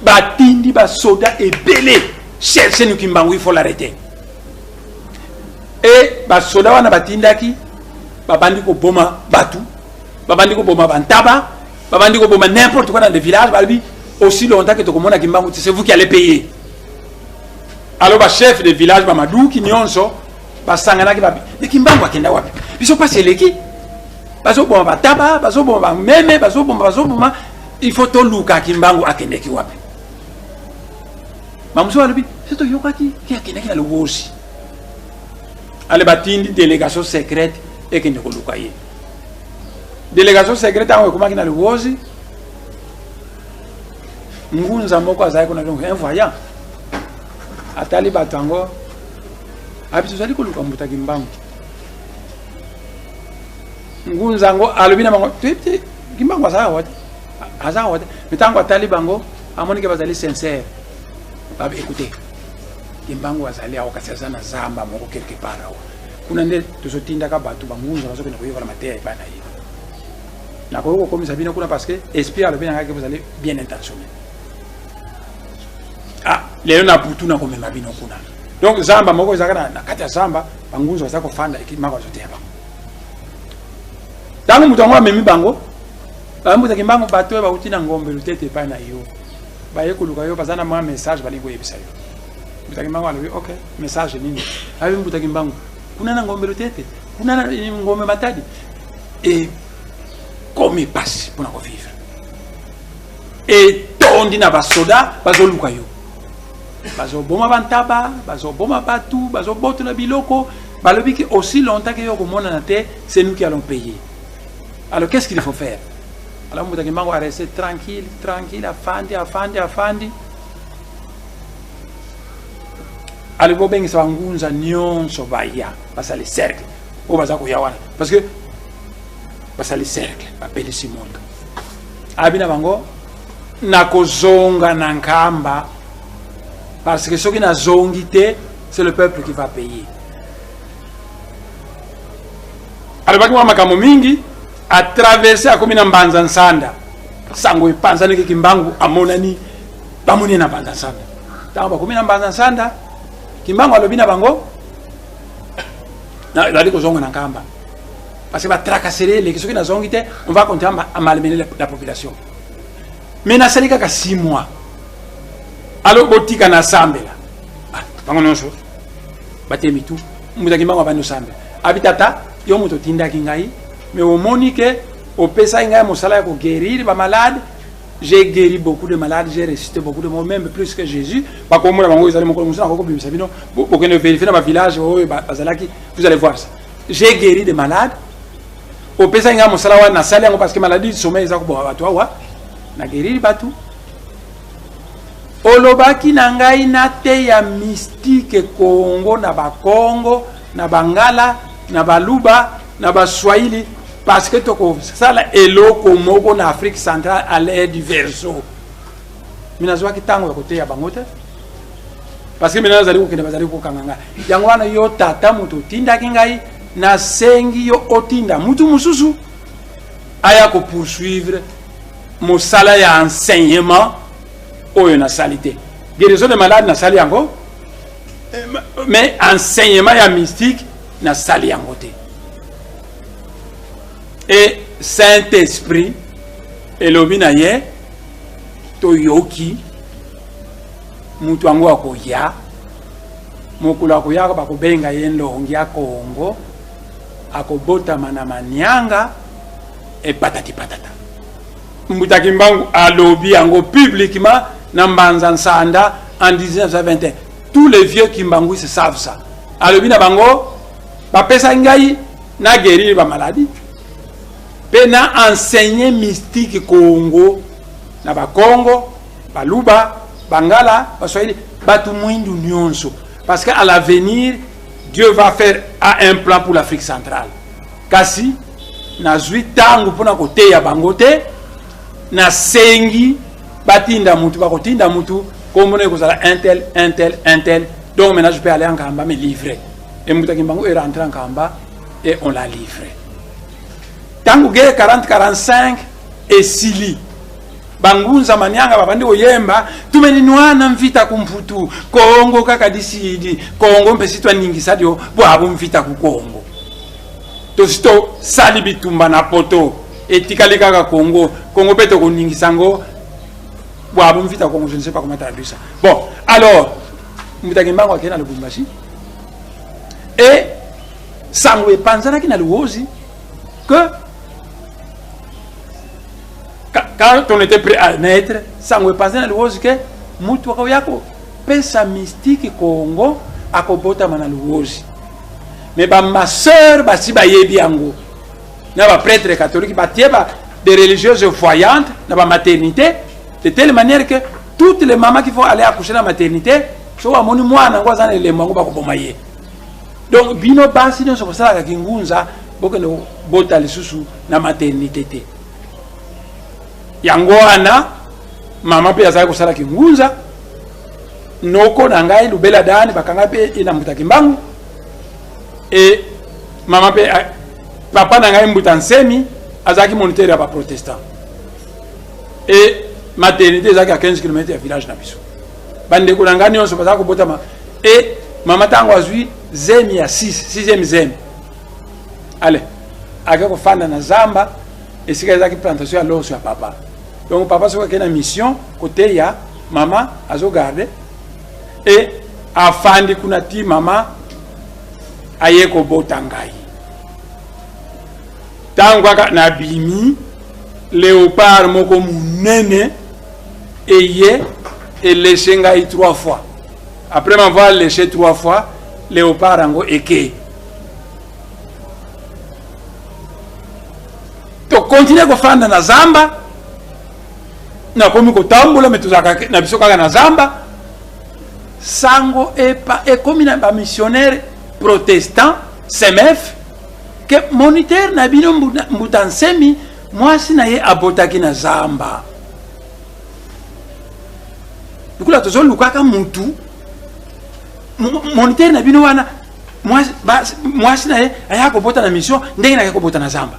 Batindi basoda ebele, cherche nu Kimbangu, il faut l'arrêter. E basoda wana batindaki, babandi koboma bato, babandi koboma bantaba, babandi koboma n'importe quoi dans des villages. Balobi, aussi longtemps que tokomona Kimbangu te, c'est vous qui allez payer. Alors bachef de village bamaduki nyonso basanganaki, babi, me Kimbangu akenda wapi? Biso mpasi eleki, bazoboma bataba, bazoboma bameme, bazoboma, bazoboma, il faut toluka Kimbangu, akendeki wapi? Bamosusu balobi, so toyokaki ke akendaki na Luozi. Ale batindi délégation secrète ekende koluka ye. Délégation secrète yango ekomaki na Luozi, ngunza moko azalaki kuna, donc un voyant, atali bato yango, abi, tozali koluka mbuta Kimbangu. Ngunza yango alobi na bango, toyebi te Kimbangu aza awa te, aza awa te. Me ntango atali bango, amoni ke bazali sincère, babi, écoutez, Kimbangu azali awa, kasi aza na zamba moko quelque part awa kuna, nde tozotindaka bato bangunza bazokende koyekola mateya epai na ye. Nakoki kokomisa bino kuna parce que esprit alobi na ngai ke bozali bien intentionné. Ah, lelo na butu nakomema bino kuna. Donc zamba moko ezalaka na kati ya zamba, bangunza baza kofanda, Kimbangu azoteya bango. Ntango moto yango amemi bango, bambutaki Kimbangu, bato oyo bauti na Ngombe Lutete epai na yo, baye koluka yo, baza na mwa message balingi koyebisa yo. Mbuta Kimbangu alobi, ok, message nini? Ayebi mbuta Kimbangu, kuna na Ngombe Lutete, kuna na Ngombe Matadi, e komi mpasi mpona kovivre. Etondi na basoda bazoluka yo. Bazoboma bantaba, bazoboma batu, bazobotola biloko. Balobi que aussi longtemps que yo komonana te, c'est nous qui allons payer. Alors qu'est-ce qu'il faut faire? Alors Mbuta Kimbangu a resté tranquille, tranquille, afandi, afandi, afandi. Alobi bobengisa bangunza nyonso baya, basali cercle. Oyo baza koya wana. Parce que basali cercle, bapelisi moto. Abi na bango nakozonga na Nkamba parce que soki nazongi te, c'est le peuple qui va payer. Alobaki mwa makambo mingi, a traverser akomi na Mbanza Nsanda. Sango epanzanaki Kimbangu amonani, bamoni na Mbanza Nsanda. Ntango bakomi na Mbanza Nsanda, Kimbangu alobi na bango, nazali kozonga na Nkamba. Parce que ba tracasserie eleki, soki nazongi te, on va continuer à malmener la population. Mais nasali kaka 6 mois. Alors botika na sambela. Ah, bango nyonso batemi tu, Mbuta Kimbangu abandi osambela. Abi tata, yo moto otindaki ngai, mais omoni ke opesaki ngai mosala ya koguérir ba malade. J'ai guéri beaucoup de malades, j'ai ressuscité beaucoup de morts, même plus que Jésus. Bakomona bango ezali mokolo mosusu nakokobimisa bino, bokende vérifier na ba village oyo bazalaki, vous allez voir ça. J'ai guéri des malades. Opesaki ngai mosala wana, nasali yango parce que maladie du sommeil eza koboma bato awa. Na guérir bato. Olobaki na ngai nateya mystique Congo na Bakongo, na Bangala, na Baluba, na Baswahili, parce que tokosala eloko moko na Afrique centrale à l'ère du Verseau. Mais nazwaki ntango ya koteya bango te, parce que maintenant nazali kokende, bazali kokanga ngai. Yango wana yo tata moto otindaki ngai, nasengi yo otinda mutu mosusu aya kopoursuivre mosala ya enseignement oyo nasali te. Guérison de malade nasali yango, mais enseignement ya mystique nasali yango te. Et Saint-Esprit elobi na ye, toyoki mutu yango akoya, mokolo akoya bakobenga ye ndongi ya Kongo, akobotama na manianga e patati patata. Mbuta Kimbangu alobi yango publiquement na Mbanza Nsanda en 1921. Tous les vieux Kimbanguistes savent ça. Alobi na bango, bapesa ngai na guérir ba maladie pe na enseigner mystique Congo na ba Congo, Baluba, Bangala, Baswahili, batu mwindu nyonso, parce que à l'avenir Dieu va faire un plan pour l'Afrique centrale. Kasi nazwi tangu mpona koteya bango te, nasengi batinda mutu, bakotinda mutu kombo na ekozala un tel, un tel, un tel. Donc maintenant je peux aller en Nkamba me livrer. Et Mbuta Kimbangu est rentré en Nkamba et on l'a livré. Tangu guerre 40-45 esili, bangunza manianga babandi koyemba tumeni nwana mvita kumputu Kongo kaka disidi Kongo mpe sitwa ningisa dio bwabo mvita ku Kongo. Tosi tosali bitumba na poto etikali kaka Kongo, Kongo mpe tokoningisa ngo bwabo mvita Kongo. Je ne sais pas comment traduire ça. Bon, alors Mbuta Kimbangu akei na Lubumbashi et sango epanzanaki na Luozi que quand on était prêt à naître, sango epanzanaki na Luozi que mutu akoya kopesa mystique Congo akobotama na Luozi. Mais ba ma sœur basi bayebi yango na ba prêtre catholique batie ba des religieuses voyantes na ba maternité, de telle manière que toutes les mamans qui vont aller accoucher na maternité, so bamoni mwana yango aza na elembo yango bakoboma ye. Donc bino basi nyonso bosalaka kingunza, bokende kobota lisusu na maternité te. Yango wana mama mpe azalaki kosala kingunza. Noko na ngai Lubela Dani bakanga mpe ye na Mbuta Kimbangu. E mama mpe, papa na ngai Mbuta Nsemi azalaki moniteur ya ba protestant. E maternité ezalaki à 15 kilomètres ya village na biso. Bandeko na ngai nyonso bazalaki kobotama. E mama ntango azwi zemi ya 6, 6e zemi, ale ake kofanda na zamba esika ezalaki plantation ya loso ya papa. Donc papa soki akei na mission koteya, mama azogarde e afandi kuna ti mama aye kobota ngai. Ntango kaka nabimi, léopard moko monene Eye elécher ngai trois fois. Après m'avoir léché trois fois, léopard yango eke. Tokontinue kofanda na zamba, nakomi kotambola, me tozalaka na biso kaka na zamba. Sango epa ekomi na bamissionnaire protestant CMF ke moniteur na bino Mbuta Nsemi, mwasi na ye abotaki na zamba. Lokola tozolukaka mutu moniteur na bino wana, mwasi na ye aya kobota na mission, ndenge nake kobota na zamba.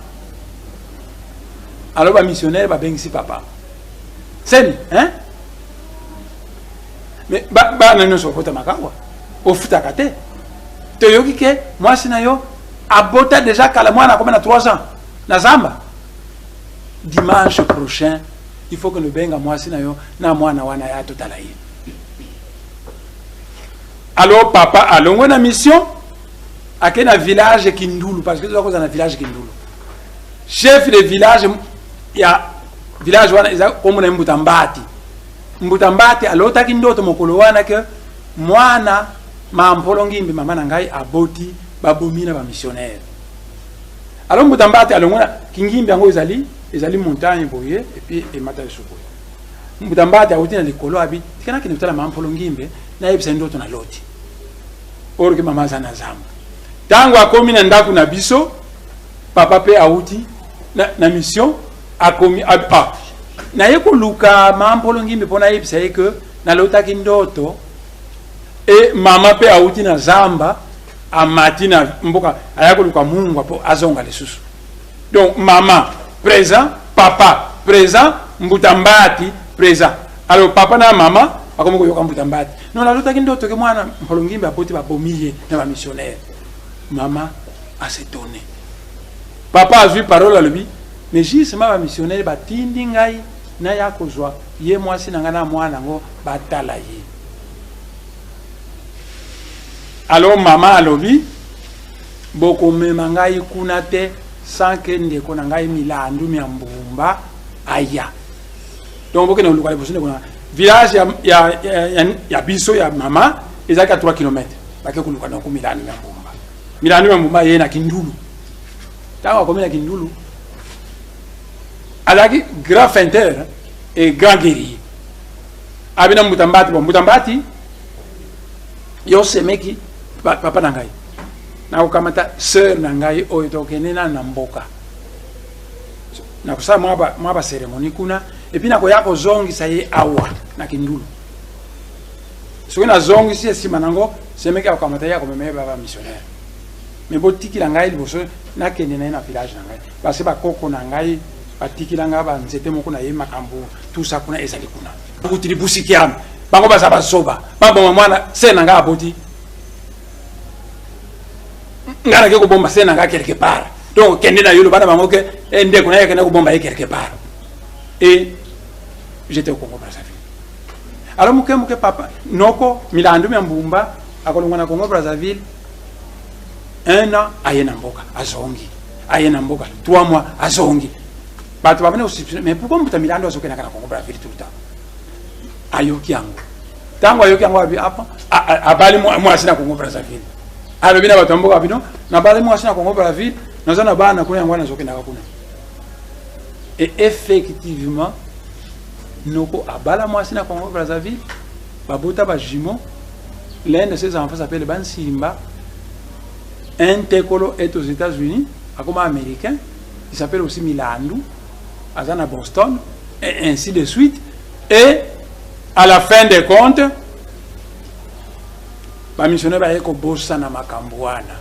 Alors bamissionnaire babengisi papa Semi, hein? Mais bana nyonso babotamaka awa, ofutaka te. Toyoki ke mwasi na yo abota déjà kala, mwana akoma na 3 ans na zamba. Dimanche prochain, il faut que nobenga mwasi na yo na mwana wana ya totala ye. Alors papa alongwe na mission, ake na village Kindulu, parce que toza kozala na village Kindulu. Chef de village ya village wana eza kombo na ye Mbuta Mbati. Mbuta Mbati alotaki ndoto mokolo wana ke mwana Mampolo Ngimbi, mama na ngai, aboti, babomi na bamissionnaire. Alors Mbuta Mbati alongwe na Kingimbi, yango ezali montagne boye, et puis emata lisusu boye. Mbuta Mbati awuti na likolo, abi tika nakende kotala Mampolo Ngimbe, nayebisa ye ndoto na loti. Or ke mama aza na zamba. Ntango akomi na ndako na biso, papa mpe awuti na mission, akomi abi, ah, naye koluka Mampolo Ngimbi mpo nayebisa ye ke nalotaki ndoto. E mama mpe awuti na zamba, amati na mboka, aya koluka mungwa mpo azonga lisusu. Donc mama présent, papa présent, Mbuta Mbati présent. Alors papa na mama bakomi koyoka Mbuta Mbati: non, nalotaki ndoto ke mwana Mpolo Ngimbi aboti, babomi ye na bamissionnaire. Mama as'étonne. Papa azwi parole, alobi: mais justement bamissionnaire batindi ngai naya kozwa ye mwasi na ngai na mwana yango, batala ye. Alors mama alobi: bokomema ngai kuna te sans ke ndeko na ngai Milandu ya Mbumba aya. Donc bokende koluka liboso ndeko na village ya biso ya mama ezalaki ya 3 km. Bake koluka noko Milandu ya Mbumba. Milandu ya Mbumba ye na Kindulu. Ntango akomi na Kindulu, azalaki grand feinteur et grand guerrier. Abi na Mbuta Mbati: bon, Mbuta Mbati, yo semeki papa na ngai, nakokamata sœur na ngai oyo, tokende nanu na mboka, nakosala mwa bacérémonie kuna, et puis nakoya kozongisa ye awa na Kindulu. Soki nazongisi ye, nsima nango semeki akokamata ye, akomema ye baba missionnaire. Mais botikila ngai liboso nakende na ye na village na ngai, parce bakoko na ngai batikila ngai banzete moko na ye, makambo tusa kuna ezali kuna. Kutili busikiame, bango baza bazoba, baboma mwana se na ngai aboti. Ngai nake kobomba se na ngai quelque part. Donc kende na yo, loba na bango ke ndeko na ye akende kobomba ye quelque part. Et j'étais au Congo Brazzaville. Alors moke moke, papa noko Milandu ya Mbumba akolongwa na Congo Brazzaville un an, aye na mboka, azongi, aye na mboka 3 mois, azongi. Bato babandi kosuspicion: mais pourquoi Mbuta Milandu azokendaka na Congo Brazzaville tout le temps? Ayoki yango. Ntango ayoki yango, abi apa abali mwasi na Congo Brazzaville. Alobi na bato ya mboka bino: nabali mwasi na Congo Brazzaville, naza na bana kuna, yango wana nazokendaka kuna. Et effectivement, noko abala mwasi na Congo Brazzaville, babota bajumeaux. L'un de ses enfants s'appelle Bansimba. Un tekolo est aux États-Unis, akoma américain, il s'appelle aussi Milandu, aza na Boston, et ainsi de suite. Et à la fin des comptes, bamissionnaire baye kobosana makambo wana.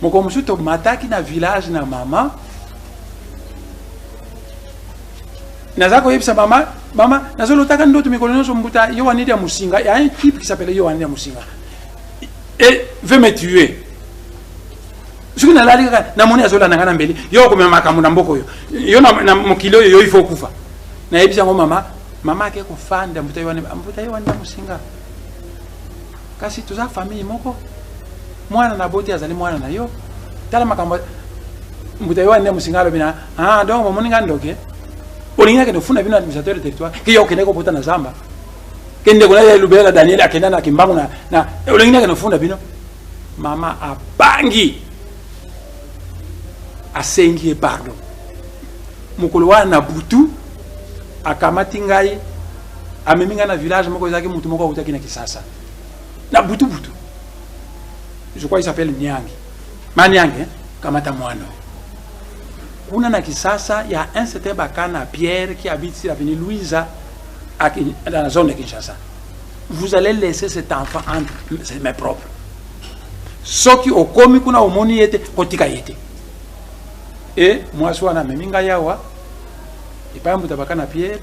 Moko mosusu tomataki na village na mama, naza koyebisa mama: mama, nazolotaka ndoto mikolo nyonso, mbuta Yohanidi ya Mosinga, ya un type qui s'appelait Yohanidi ya Mosinga et veut me tuer. Soki nalali kaka, namoni azolanda ngai na mbeli. Yo okomema makambo na mboka oyo, yo na mokili oyo, yo il faut okufa. Nayebisi yango mama. Mama ake kofanda: mbuta Yohane, mbuta Yohane ya Mosinga, kasi toza famille moko, mwana na boti azali mwana na yo. Tala makambo. Mbuta Yohane ya Mosinga alobi na: ah, donc bomoni nga ndoki. Olingi nakende kofunda bino administrateur de territoire ke yo okendaki kobota na zamba, ke ndeko na ye Lubela Daniel akenda na Kimbangu na olingi nakende kofunda bino? Mama abangi, asengi ye pardon. Mokolo wana na butu akamati ngai, amemi ngai na village moko ezalaki motu moko autaki na Kisasa na butu butu, je crois il s'appelle Niangi Maniangi, hein? Kamata mwana oyo kuna na Kisasa ya un certain Bakana Pierre qui habite sur l'avenue Louisa dans la zone de Kinshasa. Vous allez laisser cet enfant entre ses mains propres. Soki okomi kuna omoni ye te, kotika ye te. E mwasi wana amemi ngai awa epai ya mbuta Bakana Pierre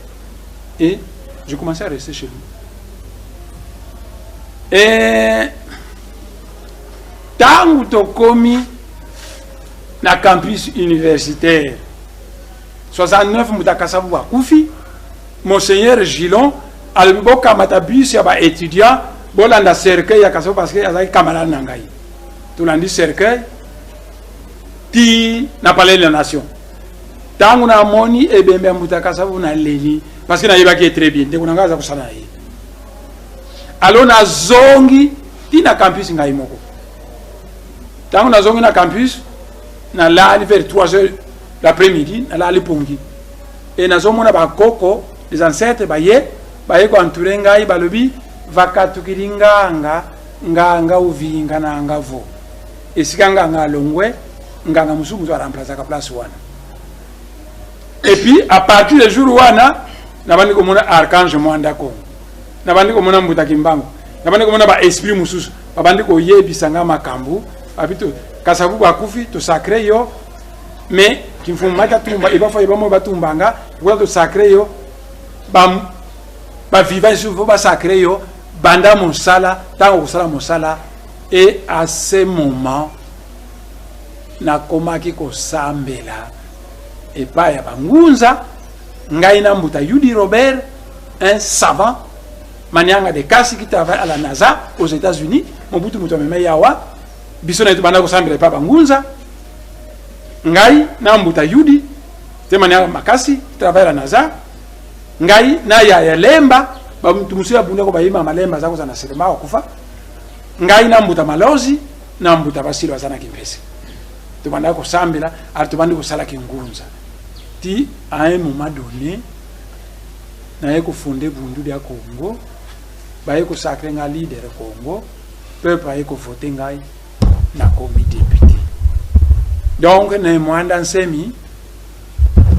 et je commençais à rester chez lui. Et ntango tokomi na campus universitaire 69, moto Kasavubu akufi, monseigneur Gilon alobi bokamata bus ya baétudiant, bolanda cercueil ya Kasavubu parce que azalaki camarade na ngai. Tolandi cercueil ti na palais de la nation. Ntango namoni ebembe ya mbuta Kasavubu, naleli parce que nayebaki ye très bien, ndeko na ngai aza kosala na ye. Alors nazongi ti na campus ngai moko. Ntango nazongi na campus, nalali vers 3 heures l'après-midi, nalali pongi e nazomona bakoko, les ancêtres baye koentourer ngai, balobi vakatukili nganga nganga uvinga na nga vo esika nganga alongwe, nganga mosusu moto aremplaçaka place wana. Et puis à partir de jour wana nabandi komona archange Mwanda Kongo, nabandi komona mbuta Kimbangu, nabandi komona baesprit mosusu, babandi koyebisa nga makambo. Babi to Kasavubu akufi, tosacrer yo, mais kimfumu mata tumba ebafa ebamo batumbanga kuna, tosacrer yo, baviva lisusu fo basacrer yo, banda mosala ntango kosala mosala. Et à ce moment nakomaki kosambela epai ya bangunza, ngai na mbuta Yudi Robert, un savant manianga de Kasi qui travaille à la NASA aux États-Unis. Mobutu moto amema yawa biso na ye, tobanda kosambela epai bangunza, ngai na mbuta Yudi te manianga makasi qui travaille à la NASA, ngai na yaya Lemba, bamutu mosusu ya bundako bayima malemba aza kozala na selema akufa, ngai na mbuta Malozi na mbuta Basilo aza na Kimpese. Tobandaki kosambela, alors tobandi kosalaki ngunza ti à un moment donné naye kofonder Bundu dia Congo, baye kosacrer nga leader Congo, peuple aye kovoter ngai, nakomi député. Donc Ne Mwanda Nsemi,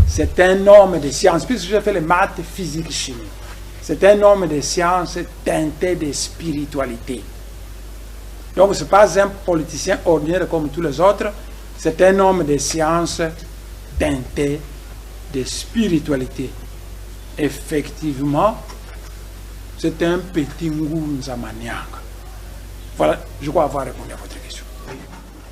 c'est un homme de science, puisque j'ai fait les maths, physique, chimie. C'est un homme de science teinté de spiritualité. Donc ce n'est pas un politicien ordinaire comme tous les autres, c'est un homme de science teinté de spiritualité. Effectivement, c'est un petit Ngunza Manianga. Voilà, je crois avoir répondu à votre question.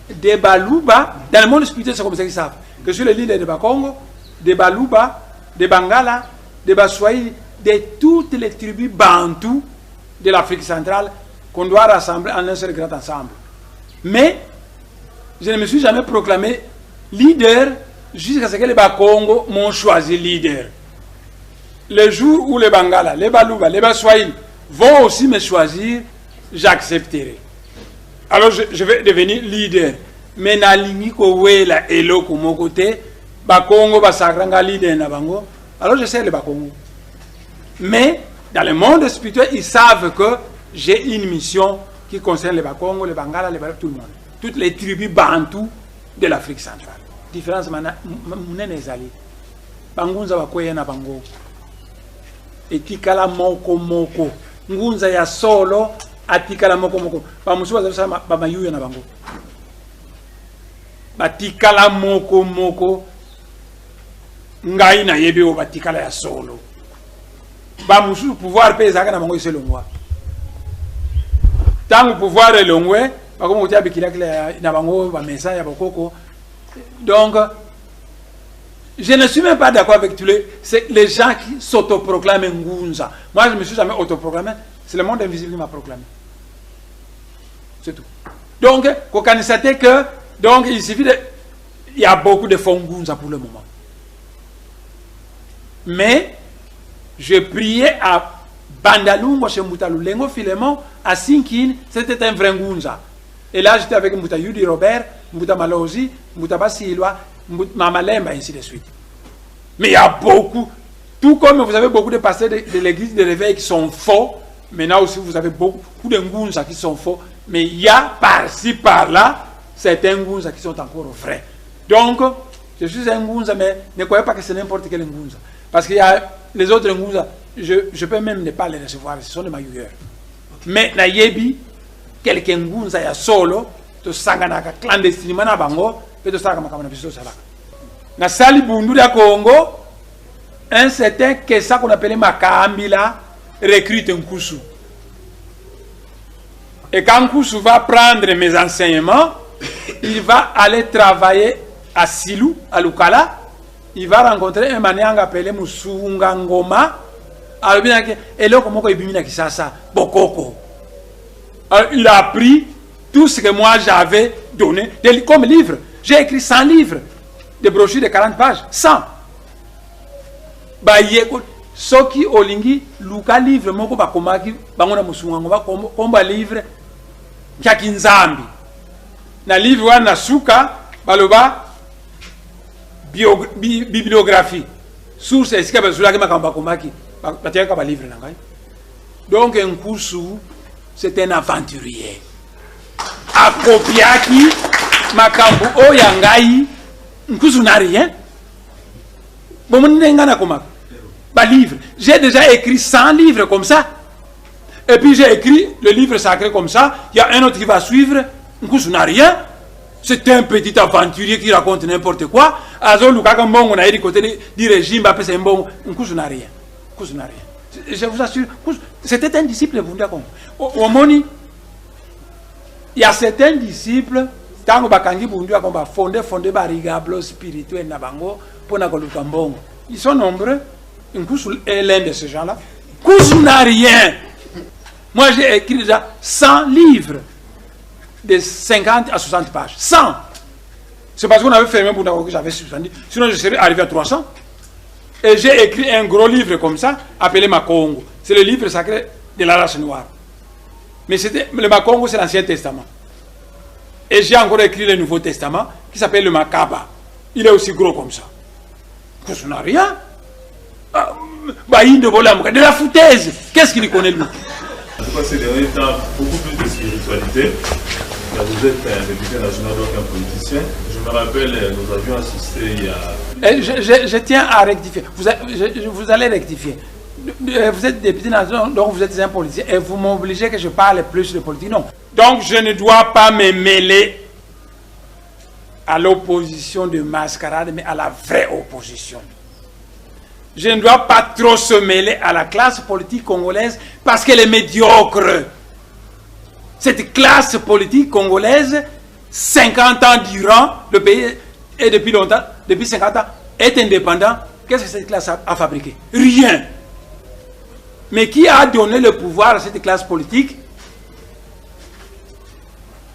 Des Baluba, dans le monde spirituel, c'est comme ça qu'ils savent que je suis le leader de Bakongo, des Baluba, des Bangala, des Baswahili, de toutes les tribus bantoues de l'Afrique centrale qu'on doit rassembler en un seul grand ensemble. Mais je ne me suis jamais proclamé leader jusqu'à ce que les Bakongo m'ont choisi leader. Le jour où les Bangala, les Baluba, les Baswahili vont aussi me choisir, j'accepterai. Alors je vais devenir leader. Mais nalingi kowela eloko moko te, Bakongo basacrer nga leader na bango. Alors je sais les Bakongo. Mais dans le monde spirituel, ils savent que j'ai une mission qui concerne les Bakongo, les Bangala, les Baluba, tout le monde. Toutes les tribus bantoues de l'Afrique centrale. Différence monene ezali. Bangunza bakweya na bango. Etikala moko moko. Ngunza ya solo atikala moko moko. Bamosusu bazosala bamayuya na bango. Batikala moko moko. Ngai nayebi oyo batikala ya solo. Bamosusu pouvoir mpe ezalaka na bango esi elongwa. Ntango pouvoir elongwe, bakomi kotia bikilakila na bango, bamesa ya bokoko. Donc je ne suis même pas d'accord avec tous les gens qui s'autoproclament Ngunza. Moi, je ne me suis jamais autoproclamé. C'est le monde invisible qui m'a proclamé. C'est tout. Donc, kokanisa te que, donc, il suffit de. Il y a beaucoup de faux Ngunza pour le moment. Mais je priais à Bandalungwa chez Mbuta Lulengo Philemon à Sinkin, c'était un vrai Ngunza. Et là, j'étais avec Mbuta Yudi Robert, Mbuta Malozi, Mbuta Basilwa, Mbuta Mamalemba, ainsi de suite. Mais il y a beaucoup, tout comme vous avez beaucoup de pasteurs de l'église de réveil qui sont faux, maintenant aussi vous avez beaucoup de Ngunza qui sont faux, mais il y a par-ci, par-là, certains Ngunza qui sont encore vrais. Donc, je suis un Ngunza, mais ne croyez pas que c'est n'importe quel Ngunza. Parce qu'il y a les autres Ngunza, je peux même ne pas les recevoir, ce sont des magouilleurs. Mais nayebi, quelques Ngunza ya solo, tosanganaka clandestinement na bango, pe tosalaka makambo na biso tosalaka. Nasali Bundu ya Congo, un certain Kessa qu'on appelait Makambila recrute Nkusu. Et quand Nkusu va prendre mes enseignements, il va aller travailler à Silou, à Lukala. Il va rencontrer un maniang appelé Musunga Ngoma. Alors, bien, et là, comment il bimina Kinshasa? Bokoko. Alors, il a appris tout ce que moi j'avais donné comme livre. J'ai écrit 100 livres, des brochures de 40 pages, 100. Bah, soki olingi luka livre moko bakomaki bango na Musunga Ngoma komba livre Nkiaki Nzambi. Na livre wana na suka baloba bibliographie, source esika bazwelaki makambo bakomaki, batiakaka ba livre na ngai. Donc Nkusu, c'est un aventurier, akopiaki makambo oyo ya ngai. Nkusu n'a rien. Bomoni ndenge ngai nakomaka ba livre, j'ai déjà écrit 100 livres comme ça, et puis j'ai écrit le livre sacré comme ça, il y a un autre qui va suivre. Nkusu n'a rien. C'est un petit aventurier qui raconte n'importe quoi. Azolukaka mbongo na ye du côté du régime, apesa ye mbongo. Nkusu n'a rien. Nkusu n'a rien. Je vous assure, Nkusu, c'était un disciple de Bundu dia Kongo. Omoni, il y a certains disciples, tango bakangi Bundu dia Kongo, ba fondé, fondé ba rigablo spirituel na bango pona koluka mbongo. Ils sont nombreux. Nkusu est l'un de ces gens-là. Nkusu n'a rien. Moi, j'ai écrit déjà 100 livres de 50 à 60 pages. 100. C'est parce qu'on avait fermé Bundu que j'avais suspendu. Sinon, je serais arrivé à 300. Et j'ai écrit un gros livre comme ça, appelé Makongo. C'est le livre sacré de la race noire. Mais c'était, le Makongo, c'est l'Ancien Testament. Et j'ai encore écrit le Nouveau Testament, qui s'appelle le Makaba. Il est aussi gros comme ça. Ça n'a rien. Ah, bah, il de la foutaise. Qu'est-ce qu'il connaît lui? En tout cas, ces derniers temps, beaucoup plus de spiritualité. Là, vous êtes un député national, donc un politicien. Je me rappelle, nous avions assisté il y a... Et je tiens à rectifier. Vous allez rectifier. Vous êtes député national, donc vous êtes un politicien. Et vous m'obligez que je parle plus de politique. Non. Donc, je ne dois pas me mêler à l'opposition de mascarade, mais à la vraie opposition. Je ne dois pas trop se mêler à la classe politique congolaise parce qu'elle est médiocre. Cette classe politique congolaise, 50 ans durant, le pays est depuis longtemps, depuis 50 ans, est indépendant. Qu'est-ce que cette classe a fabriqué? Rien. Mais qui a donné le pouvoir à cette classe politique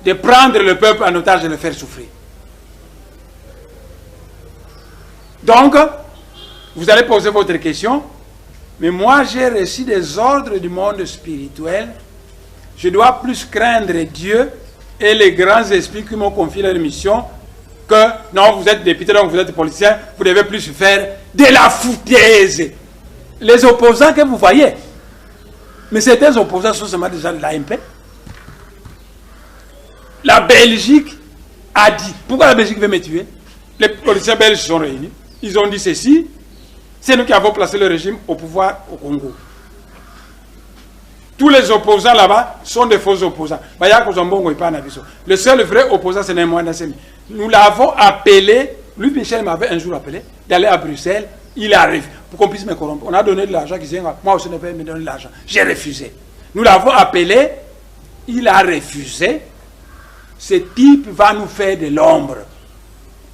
de prendre le peuple en otage et de le faire souffrir? Donc, vous allez poser votre question, mais moi j'ai reçu des ordres du monde spirituel. Je dois plus craindre Dieu et les grands esprits qui m'ont confié leur mission que, non, vous êtes député, donc vous êtes politicien, vous devez plus faire de la foutaise. Les opposants que vous voyez, mais certains opposants sont seulement déjà de l'A M P. La Belgique a dit, pourquoi la Belgique veut me tuer? Les politiciens belges se sont réunis, ils ont dit ceci, c'est nous qui avons placé le régime au pouvoir au Congo. Tous les opposants là-bas sont des faux opposants. Le seul vrai opposant, c'est Ne Muanda Nsemi. Nous l'avons appelé, lui Michel m'avait un jour appelé, d'aller à Bruxelles, il arrive, pour qu'on puisse me corrompre. On a donné de l'argent, qui disait, moi aussi, je ne vais me donner de l'argent. J'ai refusé. Nous l'avons appelé, il a refusé. Ce type va nous faire de l'ombre.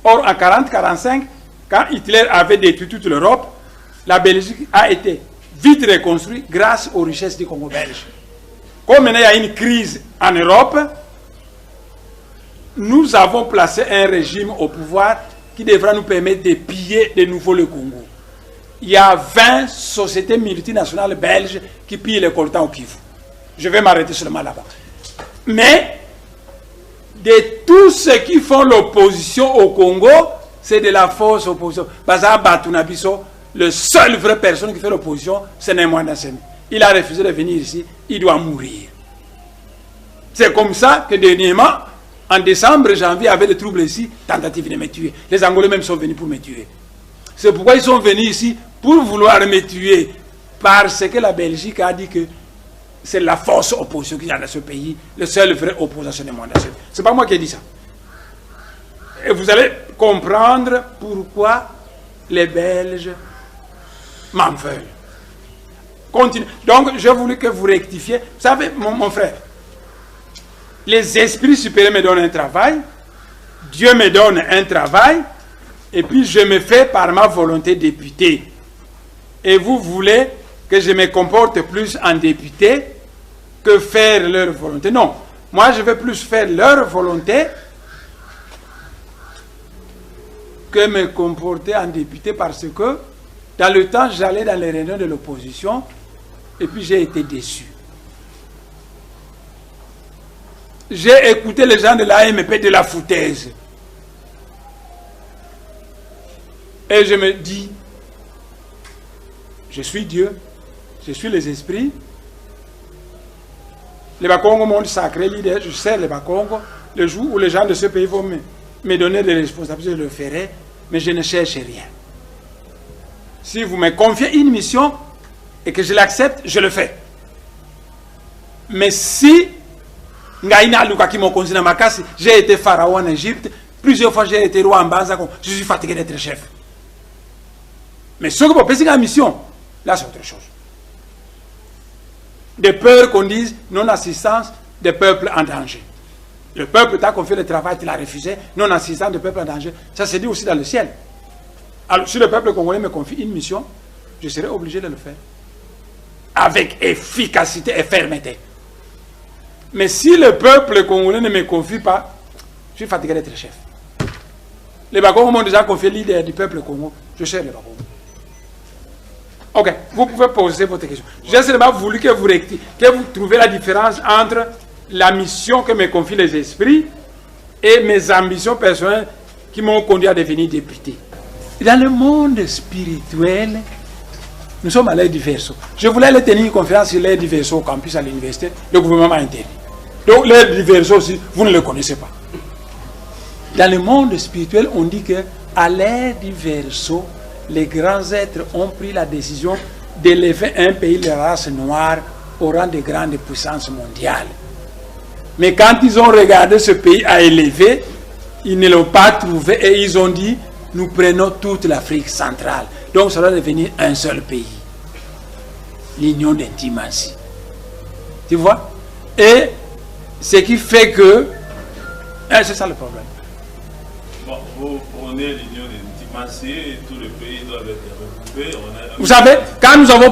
Or, en 40-45, quand Hitler avait détruit toute l'Europe, la Belgique a été vite reconstruite grâce aux richesses du Congo belge. Comme maintenant il y a une crise en Europe, nous avons placé un régime au pouvoir qui devra nous permettre de piller de nouveau le Congo. Il y a 20 sociétés multinationales belges qui pillent les coltans au Kivu. Je vais m'arrêter seulement là-bas. Mais, de tous ceux qui font l'opposition au Congo, c'est de la fausse opposition. Baza batu na biso, le seul vrai personne qui fait l'opposition, c'est Ne Muanda Nsemi. Il a refusé de venir ici, il doit mourir. C'est comme ça que dernièrement, en décembre, janvier, il y avait des troubles ici, tentative de me tuer. Les Angolais même sont venus pour me tuer. C'est pourquoi ils sont venus ici, pour vouloir me tuer. Parce que la Belgique a dit que c'est la fausse opposition qu'il y a dans ce pays. Le seul vrai opposant, c'est Ne Muanda Nsemi. C'est pas moi qui ai dit ça. Et vous allez comprendre pourquoi les Belges m'en veulent. Continue. Donc, j'ai voulu que vous rectifiez. Vous savez, mon frère, les esprits supérieurs me donnent un travail, Dieu me donne un travail, et puis je me fais par ma volonté député. Et vous voulez que je me comporte plus en député que faire leur volonté. Non, moi je veux plus faire leur volonté que me comporter en député, parce que dans le temps, j'allais dans les réunions de l'opposition et puis j'ai été déçu. J'ai écouté les gens de l'A M P de la foutaise. Et je me dis, je suis Dieu, je suis les esprits. Les Bakongo, monde sacré, leader, je sers les Bakongo. Le jour où les gens de ce pays vont me donner des responsabilités, je le ferai, mais je ne cherche rien. Si vous me confiez une mission et que je l'accepte, je le fais. Mais si Ngaïna Lukaki Mokonzi na Makasi, j'ai été pharaon en Égypte, plusieurs fois j'ai été roi en Banza, je suis fatigué d'être chef. Mais ce que vous pensez la mission, là c'est autre chose. De peur qu'on dise non-assistance des peuples en danger. Le peuple t'a confié le travail, tu l'as refusé, non-assistance des peuples en danger. Ça se dit aussi dans le ciel. Alors, si le peuple congolais me confie une mission, je serai obligé de le faire. Avec efficacité et fermeté. Mais si le peuple congolais ne me confie pas, je suis fatigué d'être chef. Les Bakongo m'ont déjà confié leader du peuple Congo. Je cherche les Bakongo. Ok, vous pouvez poser votre question. J'ai seulement voulu que vous rectifiez, que vous trouviez la différence entre la mission que me confient les esprits et mes ambitions personnelles qui m'ont conduit à devenir député. Dans le monde spirituel, nous sommes à l'ère du Verseau. Je voulais aller tenir une conférence sur l'ère du Verseau au campus à l'université. Le gouvernement m'a interdit. Donc l'ère du Verseau aussi, vous ne le connaissez pas. Dans le monde spirituel, on dit que à l'ère du Verseau, les grands êtres ont pris la décision d'élever un pays de race noire au rang de grande puissance mondiale. Mais quand ils ont regardé ce pays à élever, ils ne l'ont pas trouvé et ils ont dit, nous prenons toute l'Afrique centrale. Donc ça doit devenir un seul pays. L'union d'Intimansi. Tu vois? Et ce qui fait que... Eh, c'est ça le problème. Bon, vous prenez l'union d'Intimansi et tous les pays doivent être regroupés. On a... Vous savez, quand nous avons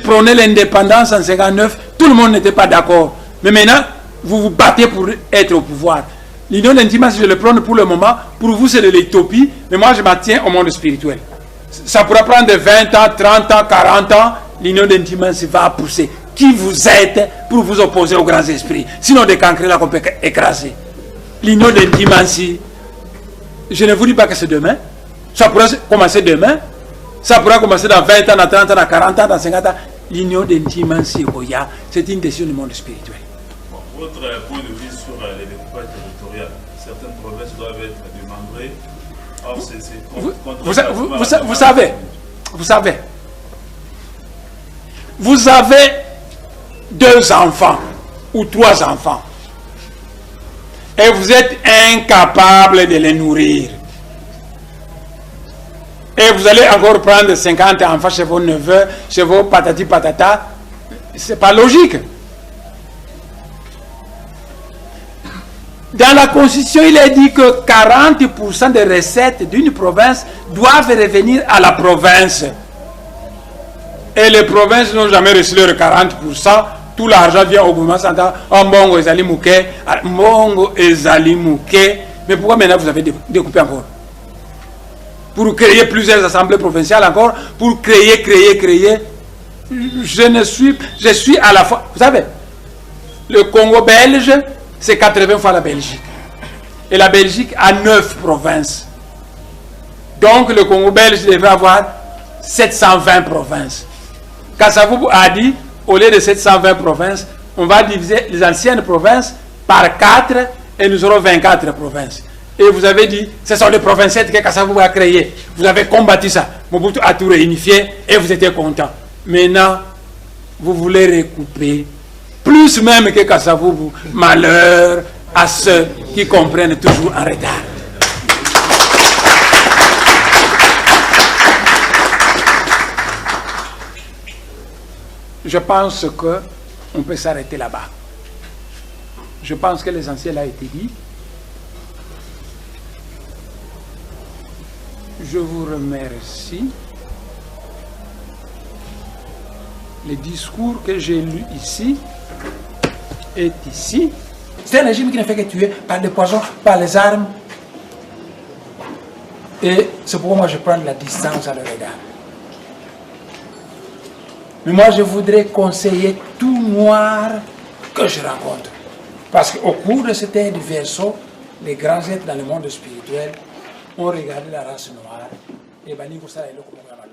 prôné l'indépendance en 59, tout le monde n'était pas d'accord. Mais maintenant, vous vous battez pour être au pouvoir. L'union d'Intimansi, je le prône pour le moment. Pour vous, c'est de l'utopie. Mais moi, je m'en tiens au monde spirituel. Ça pourra prendre 20 ans, 30 ans, 40 ans. L'union d'Intimansi va pousser. Qui vous êtes pour vous opposer aux grands esprits? Sinon, des cancres là qu'on peut écraser. L'union d'Intimansi, je ne vous dis pas que c'est demain. Ça pourra commencer demain. Ça pourra commencer dans 20 ans, dans 30 ans, dans 40 ans, dans 50 ans. L'union d'Intimansi, Oya, c'est une décision du monde spirituel. Bon, votre point de vue sur les découpages territoriaux, certaines provinces doivent être démembrées. Or, c'est contre la loi. Vous savez, vous avez 2 enfants ou 3 enfants et vous êtes incapable de les nourrir. Et vous allez encore prendre 50 enfants chez vos neveux, chez vos patati patata. C'est pas logique. Dans la Constitution, il est dit que 40% des recettes d'une province doivent revenir à la province. Et les provinces n'ont jamais reçu leurs 40%. Tout l'argent vient au gouvernement central. Oh, Mbongo ezali muke. Ah, Mbongo ezali muke. Mais pourquoi maintenant vous avez découpé encore? pour créer plusieurs assemblées provinciales encore, pour créer, créer, créer. Je ne suis, je suis à la fois, vous savez, le Congo belge, c'est 80 fois la Belgique. Et la Belgique a 9 provinces. Donc le Congo belge devrait avoir 720 provinces. Kasavubu a dit, au lieu de 720 provinces, on va diviser les anciennes provinces par 4 et nous aurons 24 provinces. Et vous avez dit, ce sont les provinces que Kasavubu a créées. Vous avez combattu ça. Mobutu a tout réunifié et vous étiez content. Maintenant, vous voulez recouper plus même que Kasavubu. Malheur à ceux qui comprennent toujours en retard. Je pense que on peut s'arrêter là-bas. Je pense que l'essentiel a été dit. Je vous remercie. Le discours que j'ai lu ici est ici. C'est un régime qui ne fait que tuer par les poisons, par les armes. Et c'est pourquoi moi je prends de la distance à leur égard. Mais moi je voudrais conseiller tout noir que je rencontre. Parce qu'au cours de cette ère du Verseau, les grands êtres dans le monde spirituel ont regardé la race noire et balingi kosala eloko moko ya malonga.